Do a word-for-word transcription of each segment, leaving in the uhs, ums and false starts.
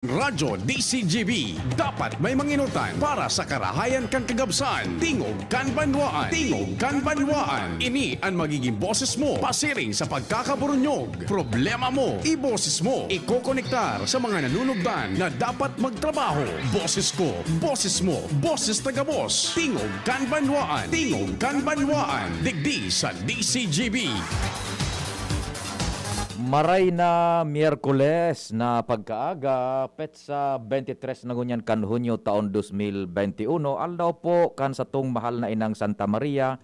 Radyo D C G B, dapat may manginutan para sa karahayan kan kagabsan. Tingog kan Banwaan. Tingog kan Banwaan. Ini an magiging boses mo pasiring sa pagkakaburunyog. Problema mo, iboses mo. Ikokonektar sa mga nanunugdan na dapat magtrabaho. Boses ko, boses mo, boses ta gabos. Tingog kan Banwaan. Tingog kan Banwaan. Digdi sa D C G B. Maray na Miyerkules na pagkaaga, petsa twenty-three na ngunyan kan Hunyo taon dos mil benti uno, aldaw po kan satong mahal na inang Santa Maria,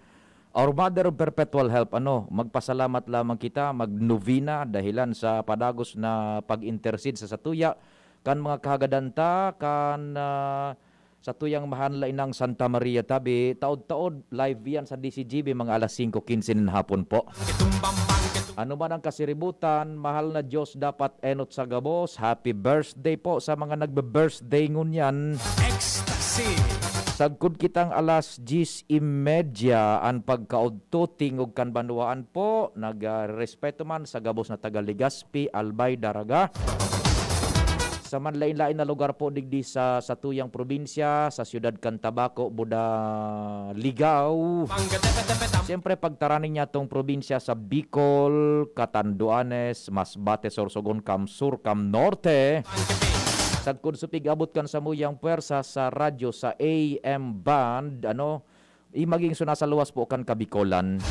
our Mother of Perpetual Help. Ano, magpasalamat lamang kita, magnovena dahilan sa padagos na pag-intercede sa satuya kan mga kahagadan ta, kan, ah, satuyang mahal na inang Santa Maria tabi. Taod-taod, live yan sa D C G B, mga alas singko quince nin hapon po. Ano man ang kasiributan, mahal na Diyos dapat enot sa gabos. Happy birthday po sa mga nagbe-birthday ngunyan. Ecstasy. Sagkod kitang alas diyes y media an pagkaodto, Tingog kan Banwaan po. Nag, ah, respeto man sa gabos na taga Legazpi, Albay, Daraga. Sa manlain-lain na lugar po digdi sa satuyang probinsya, sa siyudad kan Tabaco, Buda, Ligao. Siyempre, pagtaraning niya tong probinsya sa Bicol, Catanduanes, Masbate, Sorsogon, Cam Sur, Cam Norte. Sagkod supig abot kan samuyang puwersa sa radyo sa A M band, ano, i maging suna sa luwas po kan Kabikolan.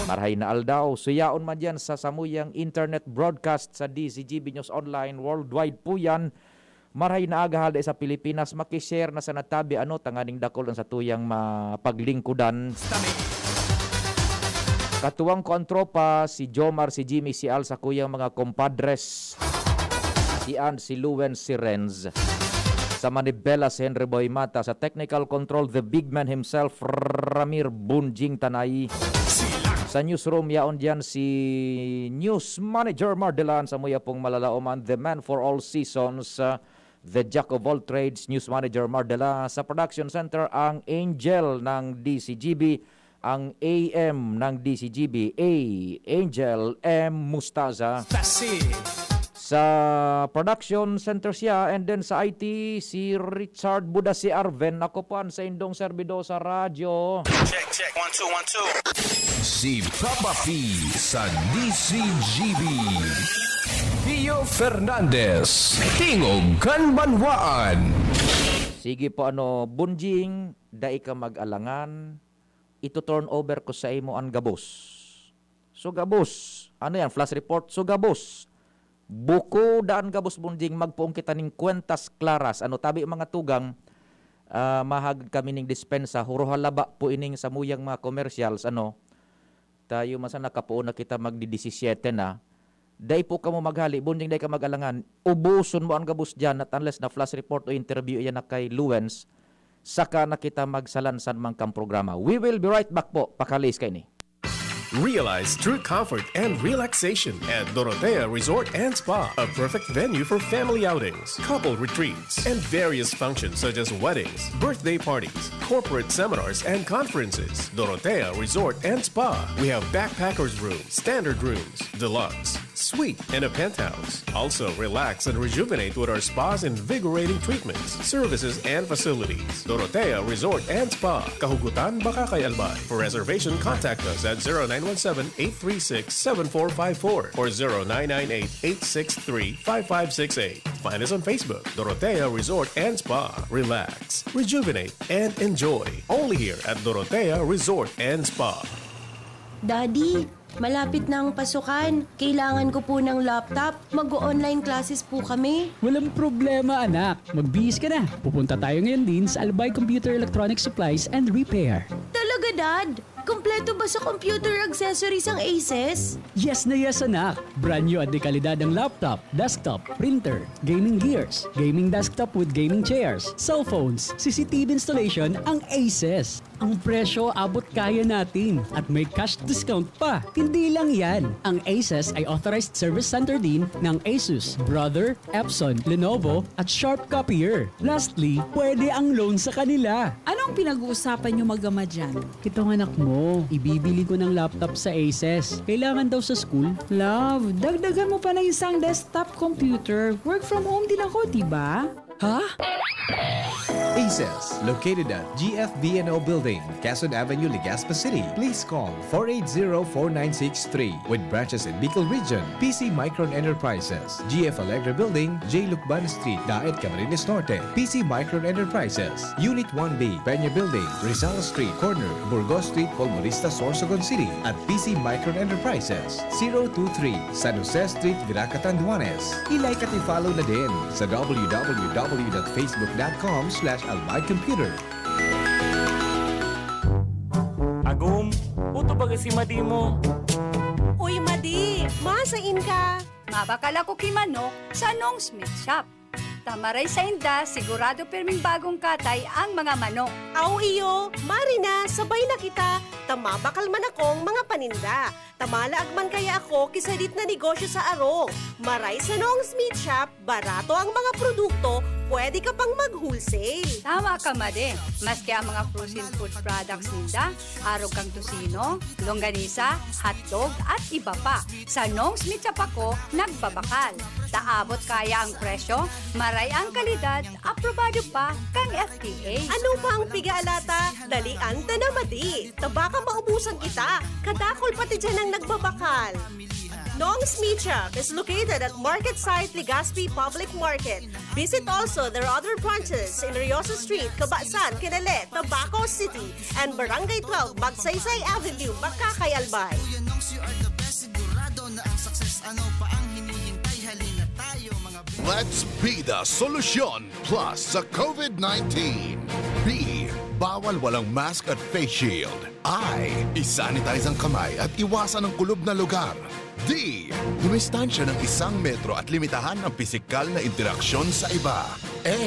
Marahay na aldaw, suyaon man diyan sa samuyang internet broadcast sa D Z G B News Online, worldwide po yan. Marahay na aga hali sa Pilipinas, makishare na sa natabi, ano, tanganing dakul ang satuyang mapaglingkudan. Katuwang ko ang tropa, si Jomar, si Jimmy, si Al, sa kuyang mga compadres, si Ann, si Luen, si Renz. Sa manibela, si Henry Boy Mata. Sa technical control, the big man himself, Ramir Bunjing Tanay. Sa newsroom, yaon diyan si News Manager Mardelan. Sa muya pong malalaoman, the man for all seasons, uh, the jack of all trades, News Manager Mardelan. Sa production center, ang angel ng D C G B, ang A M ng D C G B, A, Angel M Mustaza. Sa production center siya, and then sa I T, si Richard Buda, si Arven. Ako po ang sa indong serbido sa radyo. Check, check. One, two, one, two. Si Papa P sa D C G B. Pio Fernandez, Tingog kan Banwaan. Sige po, ano, Bunjing, dai ka mag-alangan, ito-turn over ko sa imo an gabos. So, gabos. Ano yan? Flash report? So, gabos. Buko daan gabos, Bunjing, magpoon kita ning kwentas klaras. Ano, tabi, mga tugang, ah, mahagad kami ning dispensa. Huro halaba po ining samuyang mga commercials, ano. Tayo, masa nakapoon na kita magdi-disisiete na. Dai po kamo maghali, Bunjing, dai ka mag-alangan. Ubuson mo ang gabos diyan, not unless na flash report o interview iyan na kay Luens, saka na kita magsalansan man kang programa. We will be right back po. Pakalis kaini. Realize true comfort and relaxation at Dorotea Resort and Spa, a perfect venue for family outings, couple retreats, and various functions such as weddings, birthday parties, corporate seminars, and conferences. Dorotea Resort and Spa. We have backpackers room, standard rooms, deluxe, suite, and a penthouse. Also, relax and rejuvenate with our spa's invigorating treatments, services, and facilities. Dorotea Resort and Spa, Kahugutan, Bacacay, Albay. For reservation, contact us at zero nine one seven, eight three six, seven four five four or zero nine nine eight, eight six three, five five six eight. Find us on Facebook, Dorotea Resort and Spa. Relax, rejuvenate, and enjoy. Only here at Dorotea Resort and Spa. Daddy, malapit na ang pasukan. Kailangan ko po ng laptop. Mag-o-online classes po kami. Walang problema, anak. Magbihis ka na. Pupunta tayo ngayon din sa Albay Computer Electronic Supplies and Repair. Talaga, Dad? Kompleto ba sa computer accessories ang Aces? Yes na yes, anak. Brand new at dekalidad ang laptop, desktop, printer, gaming gears, gaming desktop with gaming chairs, cellphones, C C T V installation ang Aces. Ang presyo abot kaya natin at may cash discount pa. Hindi lang yan, ang Aces ay authorized service center din ng Asus, Brother, Epson, Lenovo, at Sharp Copier. Lastly, pwede ang loan sa kanila. Anong pinag-uusapan niyo mag-ama dyan? Itong anak mo, ibibili ko ng laptop sa Aces. Kailangan daw sa school. Love, dagdagan mo pa ng isang desktop computer. Work from home din ako, di ba? Ha? Aces, located at G F B N O Building, Quezon Avenue, Legazpi City. Please call four eight zero, four nine six three. With branches in Bicol Region, P C Micron Enterprises, G F Alegre Building, J Lucban Street, Daet, Camarines Norte, P C Micron Enterprises, Unit one B, Peña Building, Rizal Street, corner, Burgos Street, Polmonista, Sorsogon City, at P C Micron Enterprises, zero two three, San Jose Street, Virac, Catanduanes. I-like at i-follow na din sa w w w dot facebook dot com slash albay computer. Agom, uto baga si Madi mo. Uy, Madi! Masain ka! Mabakal ako ki manok sa Nong Smith Shop. Ta maray sainda, sigurado pirming bagong katay ang mga manok. Aw iyo, mari na, sabay na kita, ta mabakal man akong mga paninda. Ta malaag man kaya ako ki sadit na negosyo sa arog. Maray sa Nong Smith Shop, barato ang mga produkto, pwede ka pang mag-wholesale. Tama ka, Madi. Maski ang mga frozen food products ninda, arog kan tocino, longganisa, hotdog, at iba pa. Sa Nong's Meat Shop ako nagbabakal. Ta abot kaya ang presyo, maray ang kalidad, aprobado pa kan F D A. Ano pa ang piga-alata? Dalian ta na, Madi. Ta baka maubusan kita. Kadakul pati diyan ang nagbabakal. Nong's Meat Shop is located at Market Site Legazpi Public Market. Visit also their other branches in Riosa Street, Cabasan, Quinale, Tabaco City, and Barangay twelve, Magsaysay Avenue, Makakay, Albay. Let's Bida Solusyon Plus sa COVID nineteen. B, bawal walang mask at face shield. I, isanitize ang kamay at iwasan ang kulob na lugar. D, dumistansya ng isang metro at limitahan ang pisikal na interaksyon sa iba. A,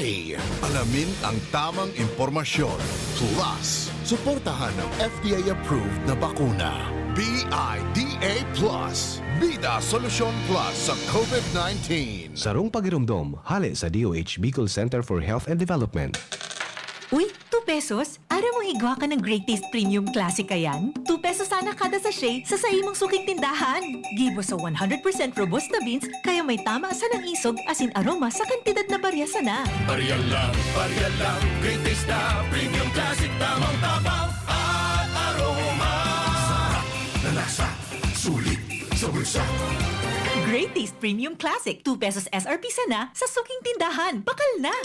alamin ang tamang impormasyon. Plus, suportahan ang F D A-approved na bakuna. B I D A Plus, Bida Solusyon Plus sa COVID nineteen. Sarong pagiromdom, hale sa D O H Bicol Center for Health and Development. Uy, two pesos? Aram mo igwa ka ng Great Taste Premium Classic kayan? Two pesos sana kada sachet sa saimong suking tindahan. Gibo sa one hundred percent robusta beans, kaya may tama sa nang isog asin aroma sa kantidad na barya sana. Barya lang, barya lang, Great Taste na Premium Classic, tamang tapang at aroma. Sarap na lasa, sulit sa bulsa. Great Taste Premium Classic, two pesos S R P sana sa suking tindahan. Bakal na!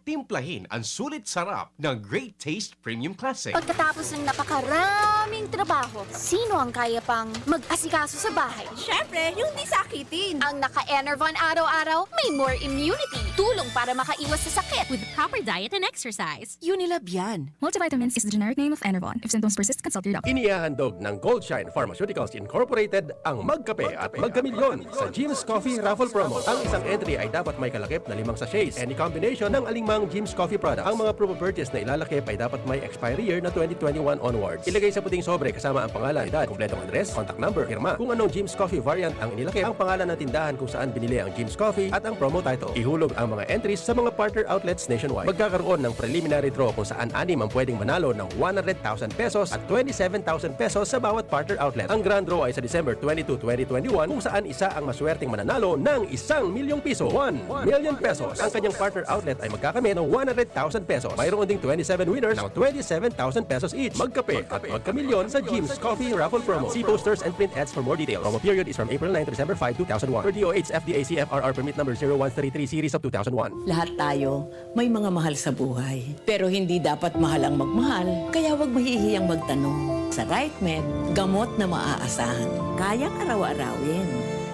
Timplahin ang sulit sarap ng Great Taste Premium Classic. Pagkatapos ng napakaraming trabaho, sino ang kaya pang mag-asikaso sa bahay? Siyempre, yung di sakitin. Ang naka-Enervon araw-araw, may more immunity. Tulong para makaiwas sa sakit. With proper diet and exercise. Unilab yan. Multivitamins is the generic name of Enervon. If symptoms persist, consult your doctor. Inihahandog ng Goldshine Pharmaceuticals Incorporated ang Magkape at Magkamilyon sa Jim's Coffee Raffle Promo. Ang isang entry ay dapat may kalakip na limang sachets. Any combination ng alingmang Jim's Coffee product. Ang mga proof of purchase na ilalakip ay dapat may expiry year na twenty twenty-one onwards. Ilagay sa puting sobre kasama ang pangalan, edad, kompletong address, contact number, pirma. Kung anong Jim's Coffee variant ang inilakip, ang pangalan ng tindahan kung saan binili ang Jim's Coffee at ang promo title. Ihulog ang mga entries sa mga partner outlets nationwide. Magkakaroon ng preliminary draw kung saan anim ang pwedeng manalo ng one hundred thousand pesos at twenty-seven thousand pesos sa bawat partner outlet. Ang grand draw ay sa December twenty-two, twenty twenty-one, kung saan isa ang maswerteng mananalo ng isang milyong piso, one million pesos. Ang kanyang partner outlet ay magkakamit ng one hundred thousand pesos. Mayroon ding twenty-seven winners ng twenty-seven thousand pesos each. Magkape at magkamilyon sa Jim's Coffee Raffle Promo. See posters and print ads for more details. Promo period is from April nine to December five, two thousand one. Per D O H F D A C F R R Permit Number zero one three three Series of two thousand one. Lahat tayo may mga mahal sa buhay. Pero hindi dapat mahal ang magmahal, kaya wag mahihiyang magtanong. Sa Right Med, gamot na maaasahan. Kayang araw-arawin.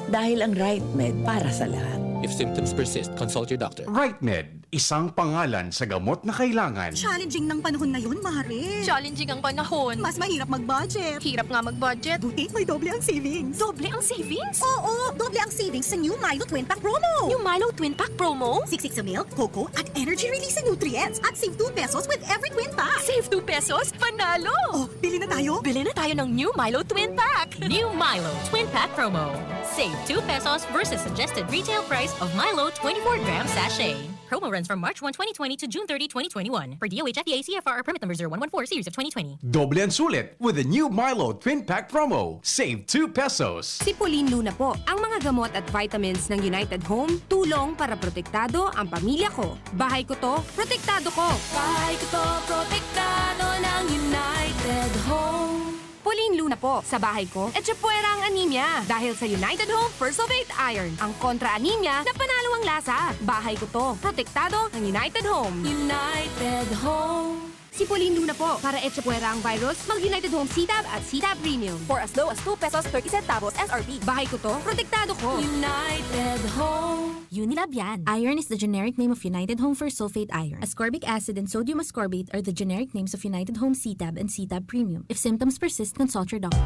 Dahil ang Right Med para sa lahat. If symptoms persist, consult your doctor. Right Med. Isang pangalan sa gamot na kailangan. Challenging ng panahon ngayon, Mare. Challenging ang panahon. Mas mahirap mag-budget. Hirap nga mag-budget. Buti may doble ang savings. Doble ang savings? Oo, doble ang savings sa new Milo Twin Pack promo. New Milo Twin Pack promo? Siksik sa milk, cocoa, at energy releasing nutrients. At save two pesos with every twin pack. Save two pesos? Panalo! Oh, bili na tayo. Bili na tayo ng new Milo Twin Pack. New Milo Twin Pack promo. Save two pesos versus suggested retail price of Milo twenty-four gram sachet. Promo runs from March one, twenty twenty to June thirty, twenty twenty-one. Per D O H F D A C F R permit number zero one one four series of twenty twenty. Doble ang sulit with the new Milo Twin Pack promo. Save two pesos. Si Pauline Luna po. Ang mga gamot at vitamins ng United Home, tulong para protektado ang pamilya ko. Bahay ko to, protektado ko. Bahay ko to, protektado ng United Home. Pauline Luna po, sa bahay ko, etchepuera ang anemia dahil sa United Home First of Eight Iron. Ang kontra anemia na panalo ang lasa. Bahay ko to, protektado ng United Home. United Home. Si Pauline Luna po, para etchepuera ang virus, mag United Home C-Tab at C-Tab Premium. For as low as two pesos thirty centavos S R P. Bahay ko to, protektado ko. United Home. Unilab yan. Iron is the generic name of United Home First Sulfate Iron. Ascorbic acid and sodium ascorbate are the generic names of United Home C-Tab and C-Tab Premium. If symptoms persist, consult your doctor.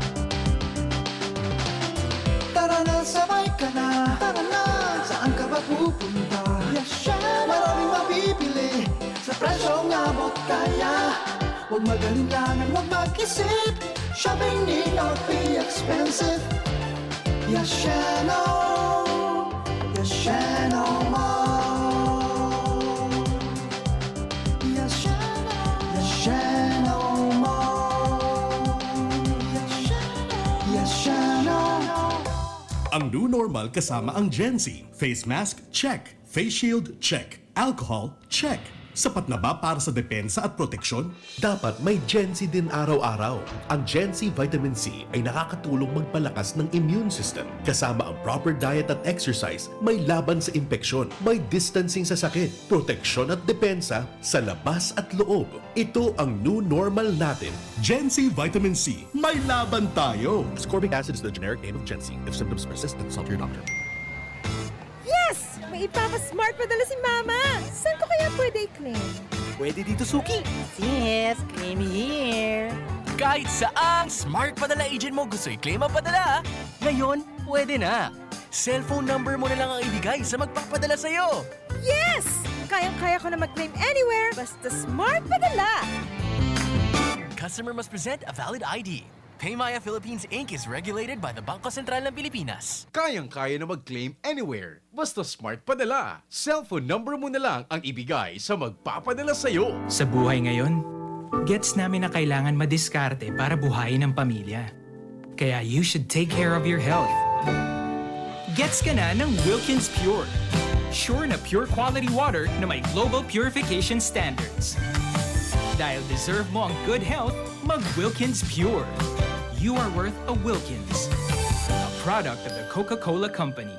Tara na, sabay ka na. Tara na, saan ka ba pupunta? Yasha! Maraming mabibili sa presyong abot kaya. Huwag mag-alinlangan, huwag mag-isip. Shopping need not be expensive. Yashano, Yashano Mall. Yashano, Yashano Mall. Yashano, Yashano. Ang new normal kasama ang Gen Z. Face mask, check. Face shield, check. Alcohol, check. Sapat na ba para sa depensa at proteksyon? Dapat may Gen Z din araw-araw. Ang Gen Z Vitamin C ay nakakatulong magpalakas ng immune system, kasama ang proper diet at exercise, may laban sa impeksyon, may distancing sa sakit, proteksyon at depensa sa labas at loob. Ito ang new normal natin. Gen Z Vitamin C, may laban tayo! Ascorbic acid is the generic name of Gen Z. If symptoms persist, consult your doctor. Yes! May ipapa-smart padala si Mama! Saan ko kaya pwede i-claim? Pwede dito, Suki. Sis, claim here. Kahit saang smart padala agent mo gusto i-claim ang padala, ngayon, pwede na. Cellphone number mo na lang ang ibigay sa magpapadala sa'yo. Yes! Kayang-kaya ko na mag-claim anywhere, basta smart padala! Customer must present a valid I D. Paymaya Philippines Inc is regulated by the Bangko Sentral ng Pilipinas. Kayang-kaya na mag-claim anywhere. Basta smart padala. Cellphone number mo na lang ang ibigay sa magpapadala sa'yo. Sa buhay ngayon, gets namin na kailangan madiskarte para buhayin ang pamilya. Kaya you should take care of your health. Gets ka na ng Wilkins Pure. Sure na pure quality water na may global purification standards. Dahil deserve mo ang good health, mag Wilkins Pure. You are worth a Wilkins. A product of the Coca-Cola Company.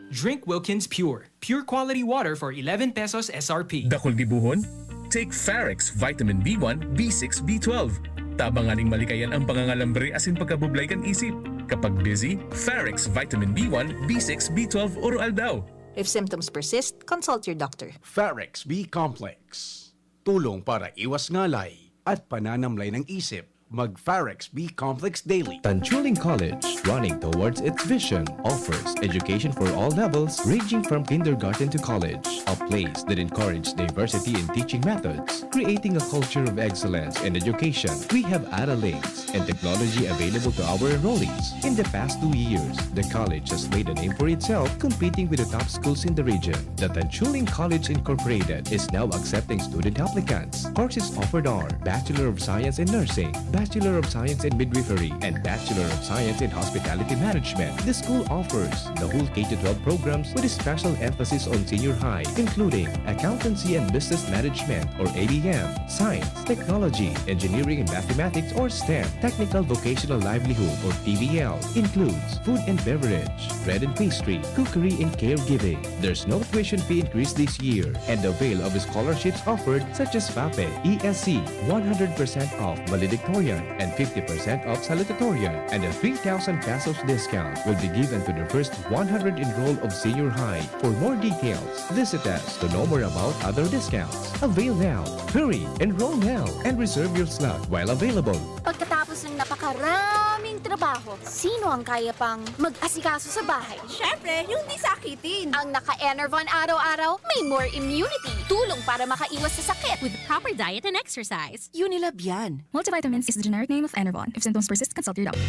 Drink Wilkins Pure. Pure quality water for eleven pesos S R P. Dakul gibohon? Take Farex Vitamin B one, B six, B twelve. Tabang nganing malikayan ang pangangalambre asin pagkabublay kan isip. Kapag busy, Farex Vitamin B one, B six, B twelve Oro Aldaw. If symptoms persist, consult your doctor. Farex B Complex. Tulong para iwas ngalay at pananamlay ng isip. Mag Farex B Complex Daily. Tanchuling College, running towards its vision, offers education for all levels, ranging from kindergarten to college. A place that encourages diversity in teaching methods, creating a culture of excellence in education. We have Ara Links and technology available to our enrollees. In the past two years, the college has made a name for itself, competing with the top schools in the region. The Tanchuling College Incorporated is now accepting student applicants. Courses offered are Bachelor of Science in Nursing, Bachelor of Science in Midwifery, and Bachelor of Science in Hospitality Management. The school offers the whole K to twelve programs with a special emphasis on senior high, including Accountancy and Business Management or A B M, Science, Technology, Engineering and Mathematics or STEM, Technical Vocational Livelihood or T V L, includes food and beverage, bread and pastry, cookery and caregiving. There's no tuition fee increase this year, and avail of scholarships offered such as FAPE, E S C, one hundred percent off valedictorian and fifty percent off salutatorian, and a three thousand pesos discount will be given to the first one hundred enrolled of senior high. For more details, visit us to know more about other discounts. Avail now. Hurry! Enroll now and reserve your slot while available. Pagkatapos ng napakaraming trabaho, sino ang kaya pang mag-asikaso sa bahay? Siyempre, yung di sakitin. Ang naka-Enervon araw-araw may more immunity. Tulong para makaiwas sa sakit. With proper diet and exercise. Unilab yan. Multivitamins is the generic name of Enervon. If symptoms persist, consult your doctor.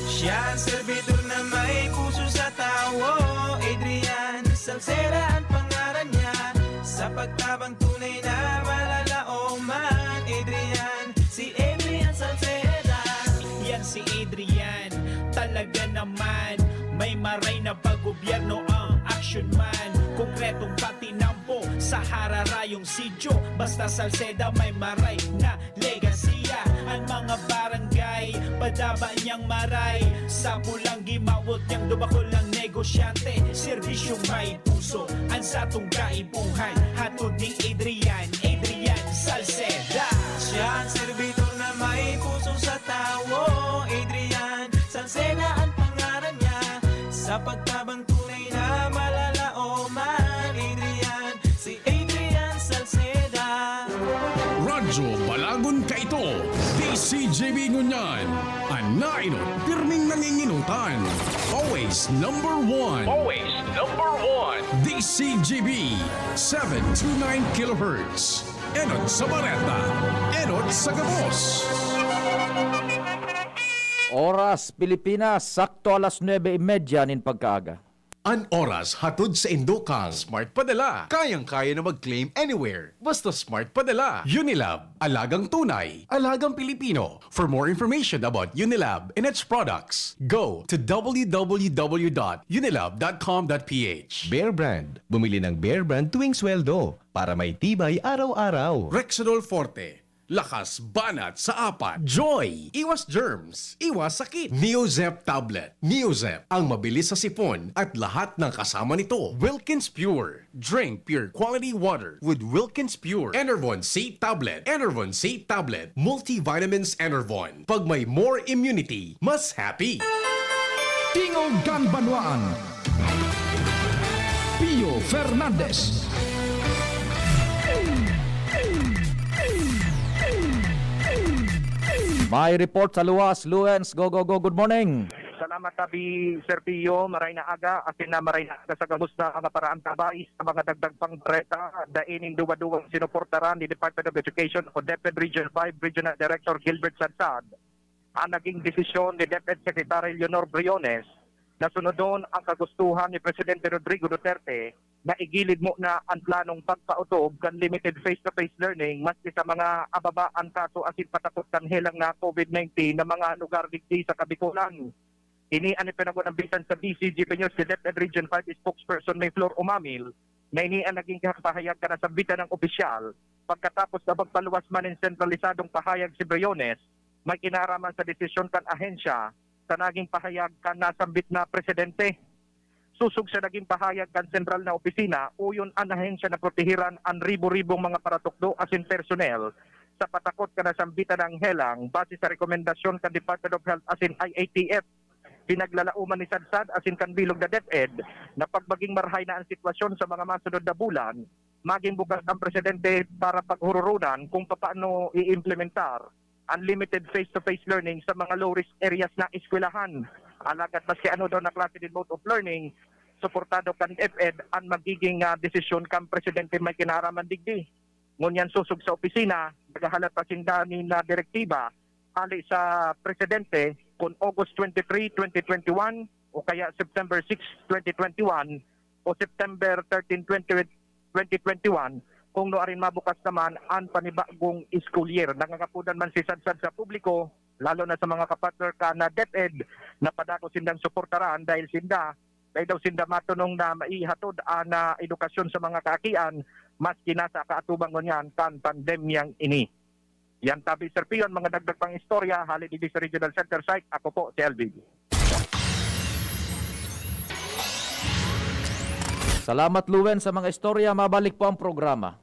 Siya ang servidor na may puso sa tawo. Adrian Salceda ang pangaran niya. Sa pagtabang tunay na malalaoman. Adrian, si Adrian Salceda. Yan si Adrian, talaga naman. May maray na paggobyerno ang action man. Konkretong patinampo sa hararayong sityo. Basta Salceda may maray na legasiya. Ang mga barangay, padaba niyang maray. Sa pulang gimawot niyang dubakol ng negosyante. Serbisyong may puso, ang satong kaipuhan. Hatod ni Adrian, Adrian Salceda. Siya ang servidor na may puso sa tawo. Adrian Salceda ang pangaran niya. Sa pagtabang tunay na malalaoman. Adrian, si Adrian Salceda. Radyo Balagon kaito, D C G B ngunyan. An nainot, pirming nanginginutan. Always number one. Always number one. D C G B, seven two nine kilohertz. Enot sa Bareta, enot sa gabos. Oras, Pilipinas, sakto alas nuebe y media nin pagkaaga. An oras hatod saindo kan Smart Padala. Kayang-kaya na mag-claim anywhere. Basta Smart Padala. Unilab, alagang tunay, alagang Pilipino. For more information about Unilab and its products, go to w w w dot unilab dot com dot p h. Bear Brand. Bumili ng Bear Brand tuwing sweldo para may tibay araw-araw. Rexidol Forte. Lakas banat sa apat. Joy! Iwas germs. Iwas sakit. Neozep Tablet. Neozep. Ang mabilis sa sipon at lahat ng kasama nito. Wilkins Pure. Drink pure quality water with Wilkins Pure. Enervon C Tablet. Enervon C Tablet. Multivitamins Enervon. Pag may more immunity, mas happy. Tingog kan Banwaan. Pio Fernandez. May report sa luwas, Luens. Go, go, go. Good morning. Salamat tabi, Sir Pio. Maray na aga, asin na maray na aga sa gabos na mga paraang tabay sa mga dagdag pang bareta. Dai nin duwa-duwang sinuportaran ni Department of Education o DepEd Region five Regional Director Gilbert Sadsad ang naging desisyon ni DepEd Secretary Leonor Briones na sunodon ang kagustuhan ni Presidente Rodrigo Duterte na igilid muna ang planong pagpaotob kan limited face-to-face learning maski sa mga ababa an kaso asin patakot kan helang na COVID nineteen na mga lugar digdi sa Kabikolan. Ini an ipinagunambitan sa D C G P News ni DepEd Region five Spokesperson May Flor Umamil na ini an naging pahayag kan nasambitan na opisyal pagkatapos na magpaluwas man nin sentralisadong pahayag si Briones may kinaaraman sa desisyon kan ahensya sa naging pahayag kan nasambit na presidente. Sosog sa naging pahayag kan sentral na opisina, uyon an ahensya na protehiran an ribo-ribong mga paratukdo asin personnel sa patakot kan nasambitan na helang base sa rekomendasyon kan Department of Health asin I A T F. Pinaglalaoman ni Sadsad asin kan bilog na DepEd na pag maging marahay na an sitwasyon sa mga masunod na bulan, maging bukas ang presidente para paghuroronan kung papaano iimplementar an limited face-to-face learning sa mga low-risk areas na eskwelahan. Alagad maski ano daw na klase nin mode of learning, suportado kan DepEd an magiging ah, desisyon kan presidente may kinaaraman digdi. Ngunyan sosog sa opisina, naghahalat pa sinda nin ah, direktiba hali sa presidente kun August twenty-three, twenty twenty-one o kaya September six, twenty twenty-one o September thirteen, twenty twenty-one kung nuarin mabukas naman an panibagong school year. Nangangapodan man si Sadsad sa publiko, lalo na sa mga kapartner kan DepEd, na padako sindang suportaran dahil sinda, dahil daw sinda matunong na maihatod an ah, edukasyon sa mga kaakian maski nasa kaatubang ngunyan kan pandemyang ini. Yan tabi, Sir Pion, mga dagdag pang istorya, hali digdi sa Regional Center Site, ako po si L B B. Salamat, Luen, sa mga istorya. Mabalik po ang programa.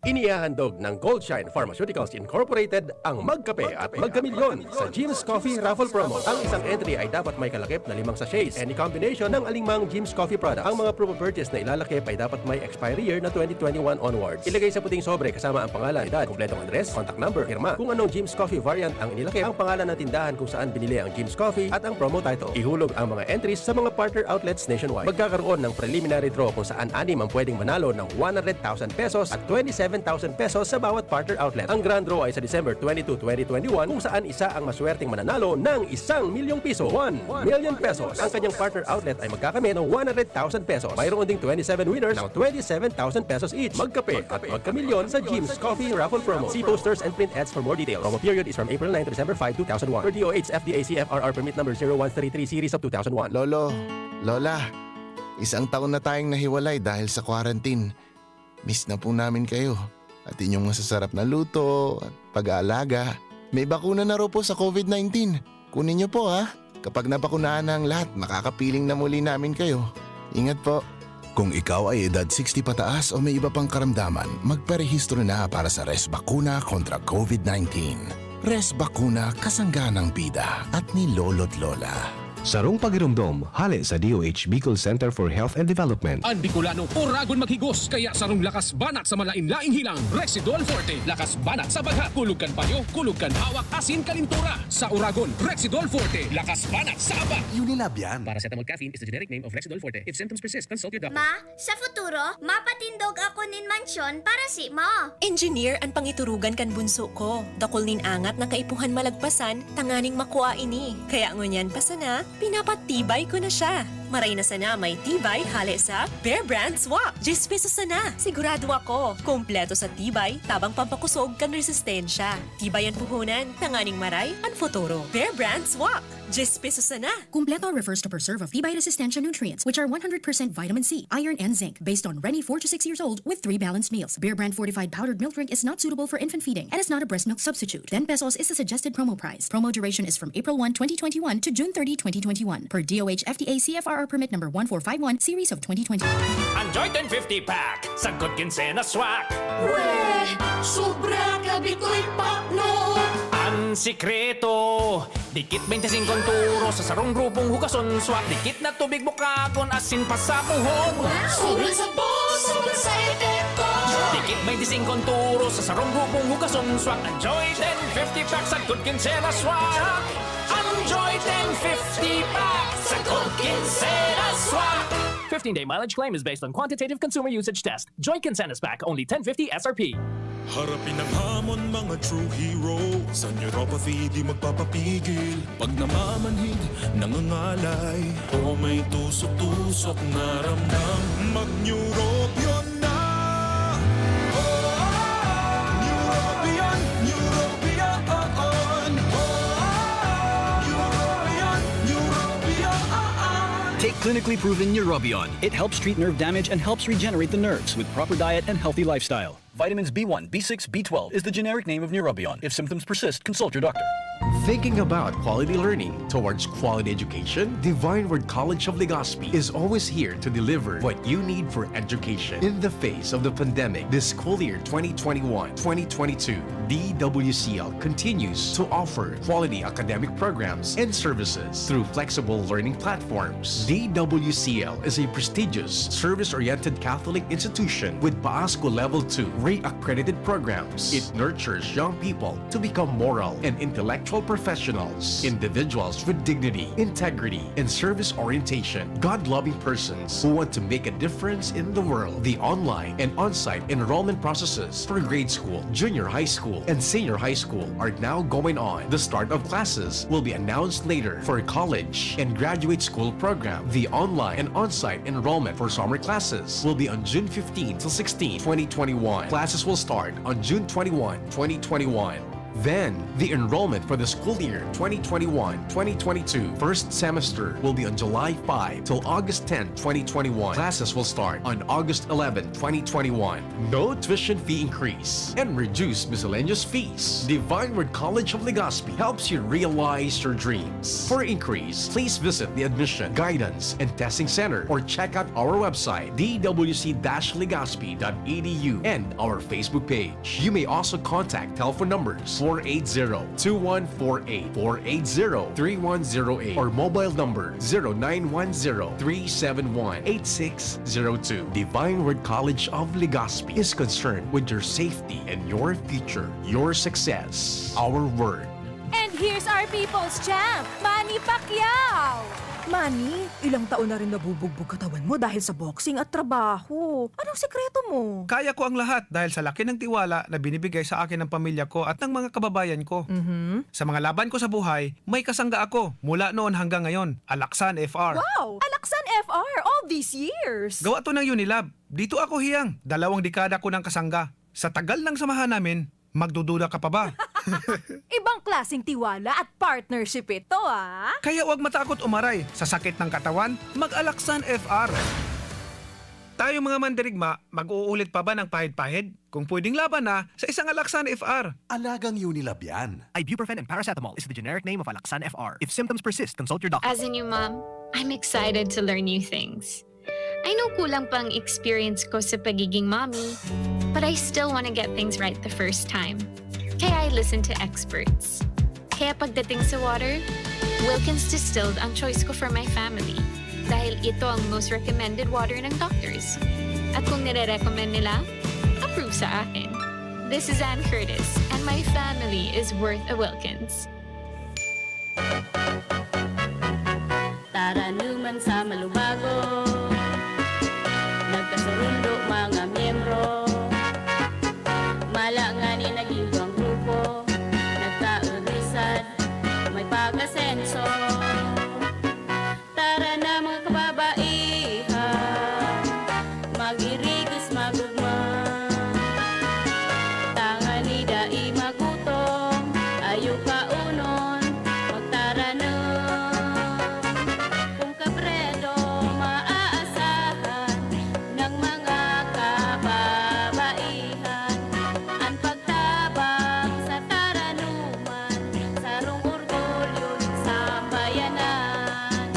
Inihahandog ng Goldshine Pharmaceuticals Incorporated ang Magkape at Magkamilyon sa Jim's Coffee Raffle Promo. Ang isang entry ay dapat may kalakip na limang sachets. Any combination ng alinmang Jim's Coffee product. Ang mga proof of purchase na ilalakip ay dapat may expiry year na twenty twenty-one onwards. Ilagay sa puting sobre kasama ang pangalan, edad, kompletong address, contact number, pirma. Kung anong Jim's Coffee variant ang inilakip, ang pangalan ng tindahan kung saan binili ang Jim's Coffee at ang promo title. Ihulog ang mga entries sa mga partner outlets nationwide. Magkakaroon ng preliminary draw kung saan anim ang pwedeng manalo ng one hundred thousand pesos at twenty-seven thousand pesos sa bawat partner outlet. Ang grand draw ay sa December twenty-two, twenty twenty-one, kung saan isa ang maswerteng mananalo ng isang milyong piso, one million pesos. Ang kanyang partner outlet ay magkakamit ng one hundred thousand pesos. Mayroon ding twenty-seven winners ng twenty-seven thousand pesos each. Magkape at magkamilyon sa Jim's Coffee Raffle Promo. See posters and print ads for more details. Promo period is from April nine to December five, two thousand one. Per D O H F D A C F R R permit number zero one three three series of two thousand one. Lolo, Lola, isang taon na tayong nahiwalay dahil sa quarantine. Miss na po namin kayo. At inyong masasarap na luto at pag-aalaga. May bakuna na raw po sa covid nineteen. Kunin niyo po, ha? Kapag nabakunahan na ang lahat, makakapiling na muli namin kayo. Ingat po. Kung ikaw ay edad sixty pataas o may iba pang karamdaman, magparehistro na para sa Res Bakuna kontra covid nineteen. Res Bakuna, kasangga ng bida at ni Lolo't Lola. Sarong pagiromdom, hale sa D O H Bicol Center for Health and Development. An Bicolano, oragon maghigos, kaya sarong lakas banat sa malain-laing hilang, Rexidol Forte. Lakas banat sa bagha, kulog kan panyo, kulog kan hawak, asin kalintura. Sa oragon, Rexidol Forte. Lakas banat sa aba. Unilab yan. Paracetamol caffeine is the generic name of Rexidol Forte. If symptoms persist, consult your doctor. Ma, sa futuro, mapatindog ako nin mansyon para si mo. Engineer an pangiturugan kan bunso ko. Dakul nin angat na kaipuhan malagpasan tanganing makua ini. Kaya ngunyan pa sana, pinapatibay ko na siya. Maray na sana may tibay hale sa Bear Brand Swak. Diyes pesos sana. Sigurado ako, kompleto sa tibay, tabang pampakosog kan resistensya. Tibay an puhunan, tanganing maray an futuro. Bear Brand Swak. Diyes pesos sana. Kumpleto refers to preserve of tibay resistensya nutrients, which are one hundred percent vitamin C, iron, and zinc, based on Reni four to six years old with three balanced meals. Bear Brand fortified powdered milk drink is not suitable for infant feeding and is not a breast milk substitute. Ten pesos is the suggested promo price. Promo duration is from April one, twenty twenty-one to June thirty, twenty twenty-one, per D O H F D A C F R R permit number one four five one, series of twenty twenty. Enjoy ten fifty pack, sagkod kinsena swak. Weh! Sobra ka bitoy pakno! An sikreto, dikit twenty-five turo sa sarong grupong hugason swak. Dikit na tubig bukagon asin pasabuhon. Wow! Sobrang sabor, sobrang sa epekto! Dikit twenty-five turo sa sarong grupong hugason swak. Enjoy ten fifty pack, sagkod kinsena swak. Enjoy ten fifty pack, sagkod kinsena swak. Fifteen-day mileage claim is based on quantitative consumer usage test. Joy Kinsenas Pack, only ten fifty S R P. Harapin ang hamon, mga true hero. Sa neuropathy, di magpapapigil. Pag namamanhid, nangangalay, o may tusok-tusok na ramdam, mag-Neurobion na! Neurobion, Neurobion, Neurobion, Neurobion. Take clinically proven Neurobion. It helps treat nerve damage and helps regenerate the nerves with proper diet and healthy lifestyle. Vitamins B one, B six, B twelve is the generic name of Neurobion. If symptoms persist, consult your doctor. Thinking about quality learning towards quality education? Divine Word College of Legazpi is always here to deliver what you need for education. In the face of the pandemic, this school year twenty twenty-one, twenty twenty-two, D W C L continues to offer quality academic programs and services through flexible learning platforms. D W C L is a prestigious, service-oriented Catholic institution with PAASCO Level two rate-accredited programs. It nurtures young people to become moral and intellectual professionals, individuals with dignity, integrity, and service orientation, God-loving persons who want to make a difference in the world. The online and on-site enrollment processes for grade school, junior high school, and senior high school are now going on. The start of classes will be announced later. For college and graduate school program, the online and on-site enrollment for summer classes will be on June fifteen to sixteen, twenty twenty-one. Classes will start on June twenty-one, twenty twenty-one. Then, the enrollment for the school year twenty twenty-one twenty twenty-two first semester will be on July five till August tenth, twenty twenty-one. Classes will start on August eleventh, twenty twenty-one. No tuition fee increase and reduced miscellaneous fees. Divine Word College of Legazpi helps you realize your dreams. For inquiries, please visit the Admission, Guidance, and Testing Center or check out our website, d w c dash legazpi dot e d u, and our Facebook page. You may also contact telephone numbers four eight zero, two one four eight, four eight zero, three one zero eight, or mobile number zero nine one zero, three seven one, eight six zero two. Divine Word College of Legazpi is concerned with your safety and your future, your success. Our word. And here's our people's champ, Manny Pacquiao! Manny, ilang taon na rin nabubugbog katawan mo dahil sa boxing at trabaho. Anong sikreto mo? Kaya ko ang lahat dahil sa laki ng tiwala na binibigay sa akin ng pamilya ko at ng mga kababayan ko. Mhm. Sa mga laban ko sa buhay, may kasangga ako mula noon hanggang ngayon, Alaksan F R. Wow! Alaksan F R all these years! Gawa to ng Unilab. Dito ako hiyang, dalawang dekada ko ng kasangga. Sa tagal ng samahan namin, magdududa ka pa ba? Ibang klaseng tiwala at partnership ito, ah! Kaya huwag matakot umaray. Sa sakit ng katawan, mag-Alaksan F R. Tayo mga mandirigma, mag-uulit pa ba ng pahid-pahid? Kung pwedeng laban na, sa isang Alaksan F R. Alagang Unilab yan. Ibuprofen and paracetamol is the generic name of Alaxan F R. If symptoms persist, consult your doctor. As a new mom, I'm excited to learn new things. I know kulang pa ang experience ko sa pagiging mommy, but I still want to get things right the first time. Kaya I listen to experts. Kaya pagdating sa water, Wilkins Distilled ang choice ko for my family dahil ito ang most recommended water ng doctors. At kung nire-recommend nila, approve sa akin. This is Ann Curtis, and my family is worth a Wilkins. Taranuman sa malubago, nagkasurundo mga miyembro. Mala ngani naging duwang grupo, nagkaudisad, may pag-asenso. Tara na mga kababaihan, mag-irigis magugma. Tangani dai magutom, ayo kaunon, magtaranom. Kung kabredo maaasahan ng mga kababaihan, an pagtabang sa taranuman, sarong orgulyo nin sambayanan.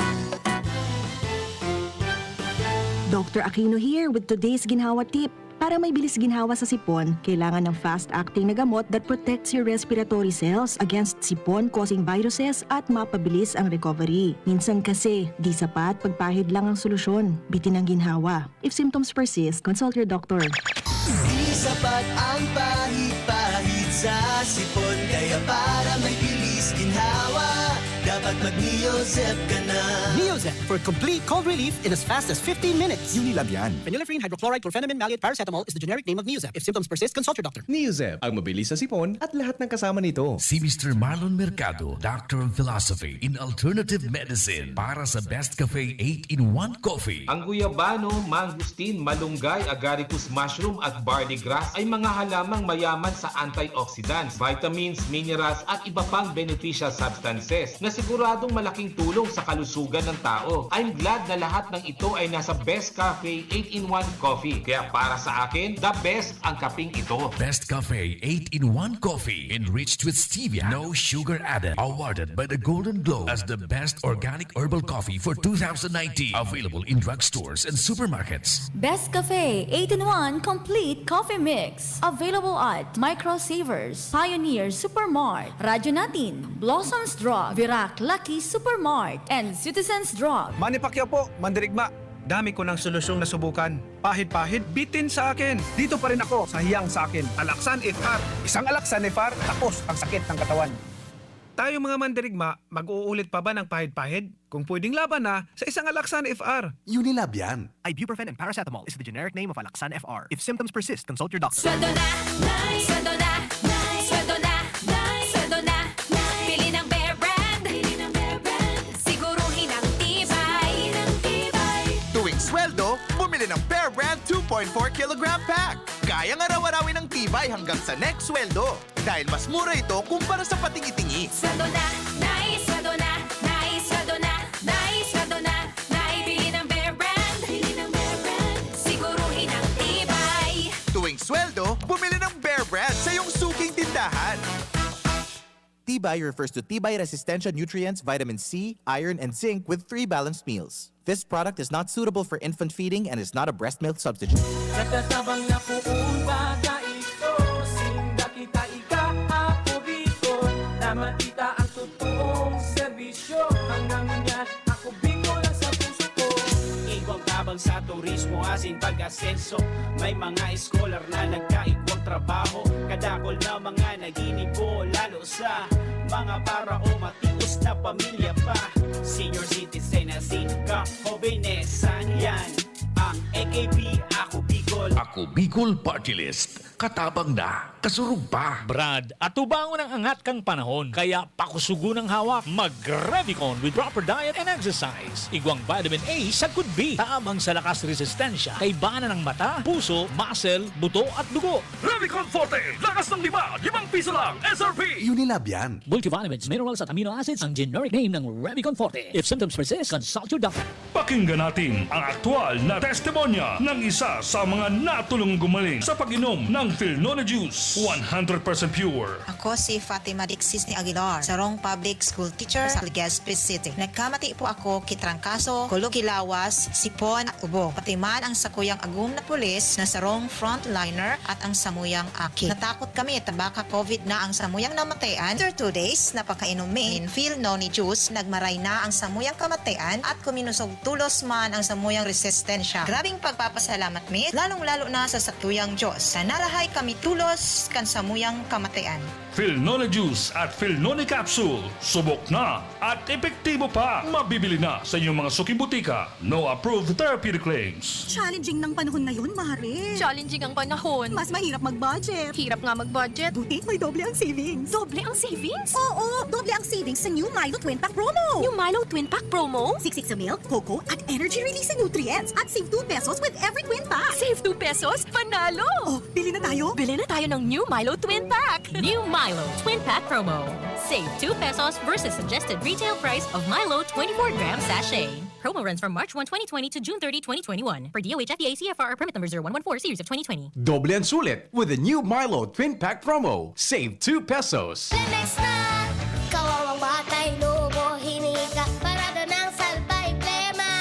Doctor Aquino here with today's ginhawa tip. Para may bilis ginhawa sa sipon, kailangan ng fast-acting na gamot that protects your respiratory cells against sipon-causing viruses at mapabilis ang recovery. Minsan kasi, di sapat pagpahid lang ang solusyon. Bitin ang ginhawa. If symptoms persist, consult your doctor. Di sapat ang pahid-pahid sa sipon, kaya para may bilis ginhawa, dapat mag-Neozep ka na. Neozep for complete cold relief in as fast as fifteen minutes. Unilab yan. Phenylephrine hydrochloride chlorphenamine maleate paracetamol is the generic name of Neozep. If symptoms persist, consult your doctor. Neozep, ang mabilis sa sipon at lahat ng kasama nito. Si Mister Marlon Mercado, Doctor of Philosophy in Alternative Medicine, para sa Best Cafe eight-in-one Coffee. Ang guyabano, mangosteen, malunggay, agaricus mushroom at barley grass ay mga halamang mayaman sa antioxidants, vitamins, minerals at iba pang beneficial substances na siguradong malaking tulong sa kalusugan ng tao. I'm glad na lahat ng ito ay nasa Best Cafe eight-in-one Coffee. Kaya para sa akin, the best ang kaping ito. Best Cafe eight-in-one Coffee, enriched with stevia, no sugar added. Awarded by the Golden Globe as the best organic herbal coffee for two thousand nineteen. Available in drugstores and supermarkets. Best Cafe eight-in-one Complete Coffee Mix. Available at Micro Savers, Pioneer Supermart, Radyo Natin, Blossoms Drug, Virac Lucky Supermart, and Citizens Drug. Manny Pacquiao po, mandirigma. Dami ko ng solusyong nasubukan. Pahid-pahid, bitin sa akin. Dito pa rin ako sa hiyang sa akin. Alaksan F R. Isang Alaksan F R, tapos ang sakit ng katawan. Tayo mga mandirigma, mag-uulit pa ba ng pahid-pahid? Kung pwedeng laban na, sa isang Alaksan F R. Unilab yan. Ibuprofen and paracetamol is the generic name of Alaxan F R. If symptoms persist, consult your doctor. Sweldo na, Nay! Sweldo na, Nay! Sweldo na, Nay! Sweldo na, Nay! Bili ng Bear Brand! Bili ng Bear Brand! Siguruhin ang tibay! Ang tibay! Tuwing sweldo, bumili ng Bear Brand two point four kilogram pack. Kayang araw-arawin ang Tibay hanggang sa next sweldo. Dahil mas mura ito kumpara sa patingi-tingi. Sweldo na, nai, sweldo na, nai, sweldo na, nai, sweldo na, nai, bili ng Bear Brand. Bili ng Bear Brand, siguruhin ang tibay. Tuwing sweldo, bumili ng Bear Brand sa iyong suking tindahan. Tibay refers to Tibay Resistensya nutrients, vitamin C, iron, and zinc with three balanced meals. This product is not suitable for infant feeding and is not a breast milk substitute. Nagtatabang na poon baga ito, sinda kita ika, Ako Bicol, na makita ang totoong serbisyo. Hanggang ngunyan, Ako Bicol ang sa puso ko. Igwang tabang sa turismo asin pag-asenso. May mga scholar na nagkaigwang trabaho. Kadakol na mga naginibo, lalo sa mga para o matios na pamilya pa. Senior citizen asin kahobenesan, yan ang A K P, Ako Bicol. Ako Bicol Party List. Katabang na, kasurog pa. Brad, atubangon ang angat kan panahon. Kaya pakusugon ang hawak. Mag-Revicon with proper diet and exercise. Igwang vitamin A sagkod B. Tabang sa lakas resistensya. Kaibanan ng mata, puso, muscle, buto at dugo. Revicon Forte, lakas ng lima, limang piso lang, S R P. Unilab yan. Multivitamins, minerals at amino acids ang generic name ng Revicon Forte. If symptoms persist, consult your doctor. Pakinggan natin ang aktual na testimonya ng isa sa mga natulungang gumaling sa pag-inom ng Filnone Juice, one hundred percent pure. Ako si Fatima Dixis ni Aguilar, sarong public school teacher sa Legazpi City. Nagkamati po ako ki trangkaso, kulog ki lawas, sipon at ubo. Pati man ang sakuyang agom na pulis na sarong frontliner at ang samuyang aki. Natakot kami ta baka covid na ang samuyang namatayan. After two days na pagkainom mi nin Filnone Juice, nagmaray na ang samuyang kamatayan at kuminusog tolos man ang samuyang resistensya. Grabeng pagpapasalamat mi, lalong-lalo na sa satuyang Diyos, na narahay kami tolos kan samuyang kamatayan. Filnone Juice at Filnone Capsule, subok na at epektibo pa. Mabibili na sa inyong mga suking butika. No approved therapeutic claims. Challenging ng panahon ngayon, Mare. Challenging ang panahon. Mas mahirap mag-budget. Hirap nga mag-budget. Buti may doble ang savings. Doble ang savings? Oo, doble ang savings sa new Milo Twin Pack Promo. New Milo Twin Pack Promo? Siksik sa milk, cocoa, at energy releasing nutrients. At save two pesos with every twin pack. Save two pesos? Panalo! Oh, bili na tayo! Bili na tayo ng new Milo Twin Pack! New Milo Twin Pack Promo. Save two pesos versus suggested retail price of Milo twenty-four gram sachet. Promo runs from March one, twenty twenty to June thirty, twenty twenty-one. Per D O H F D A C F R or permit number zero one one four series of twenty twenty. Doble ang sulit with the new Milo Twin Pack Promo. Save two pesos. Lemex na! Kawawang batay, lobo, hininga, parada ng salbay, plema.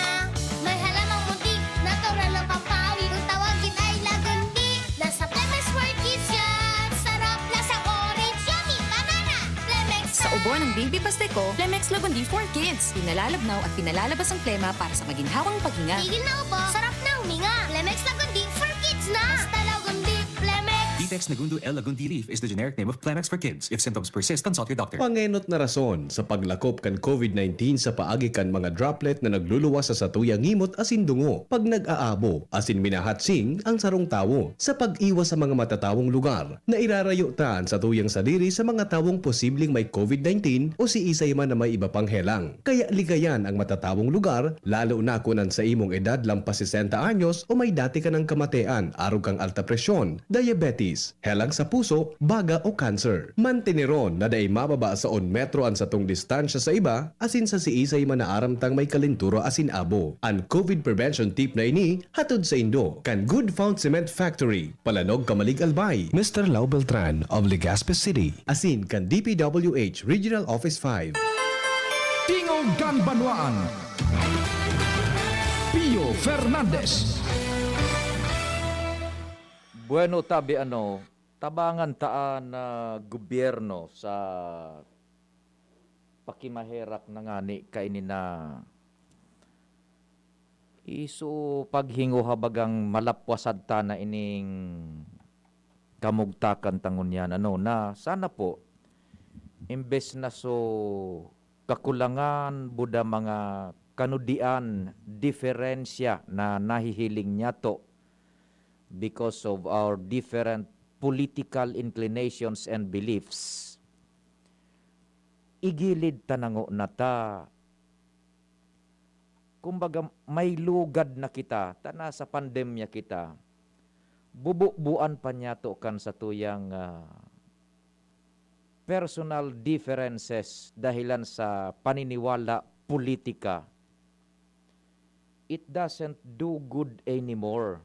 May halamang muntik, natural na pampawi. Kung tawagin ay lagundi, nasa Lemex World Kids yan. Sarap, lasang orange, yummy, banana. Lemex Sa na! Ubo ng Baby Pasteco, Lemex Lagundi for Kids. Pinalalabnaw at pinalalabas ang plema para sa maginhawang paghinga. Tigil na ubo, sarap na huminga. Lemex Lagundi for Kids na! Basta Lagundi, Lemex! Vitex Nagundo L Lagundi Leaf is the generic name of Plemex for Kids. If symptoms persist, consult your doctor. Pangenot na rason sa paglakop kan covid nineteen sa paagi kan mga droplet na nagluluwas sa satuyang ngimot asin dungo pag nag-aabo asin minahatsing ang sarong tawo. Sa pag-iwas sa mga matatawong lugar, nairarayo ta an satuyang sadiri sa mga tawong posibleng may covid nineteen o siisay man na may iba pang helang. Kaya ligayan ang matatawong lugar, lalo na kun an saimong edad lampas sesenta anyos o may dati ka nang kamatean arog kan alta presyon, diabetes, helang sa puso, baga o cancer. Manteneron na dai mababa sa un metro an satong distansya sa iba, asin sa siisay man na aram tang may kalentura asin abo. An covid prevention tip na ini hatod saindo kan Good Found Cement Factory, Palanog, Camalig, Albay. Mister Lau Beltran of Legazpi City. Asin kan D P W H Regional Office five. Tingog kan Banwaan. Pio Fernandez. Bueno, tabi ano, tabangan ta an, ah, gobyerno sa pakimaherak na ngani kaini na iso paghingoha bagang malapwasan ta na ining kamugtakan ta ngunyan, ano, na sana po, imbes na so kakulangan, buda mga kanudian, diferensya na nahihiling niyato because of our different political inclinations and beliefs, igilid ta na ngona ta. Kumbaga, may lugad na kita, ta nasa pandemya kita. Bububuan pa niyato kan satuyang, ah, personal differences dahilan sa paniniwala, politika, it doesn't do good anymore.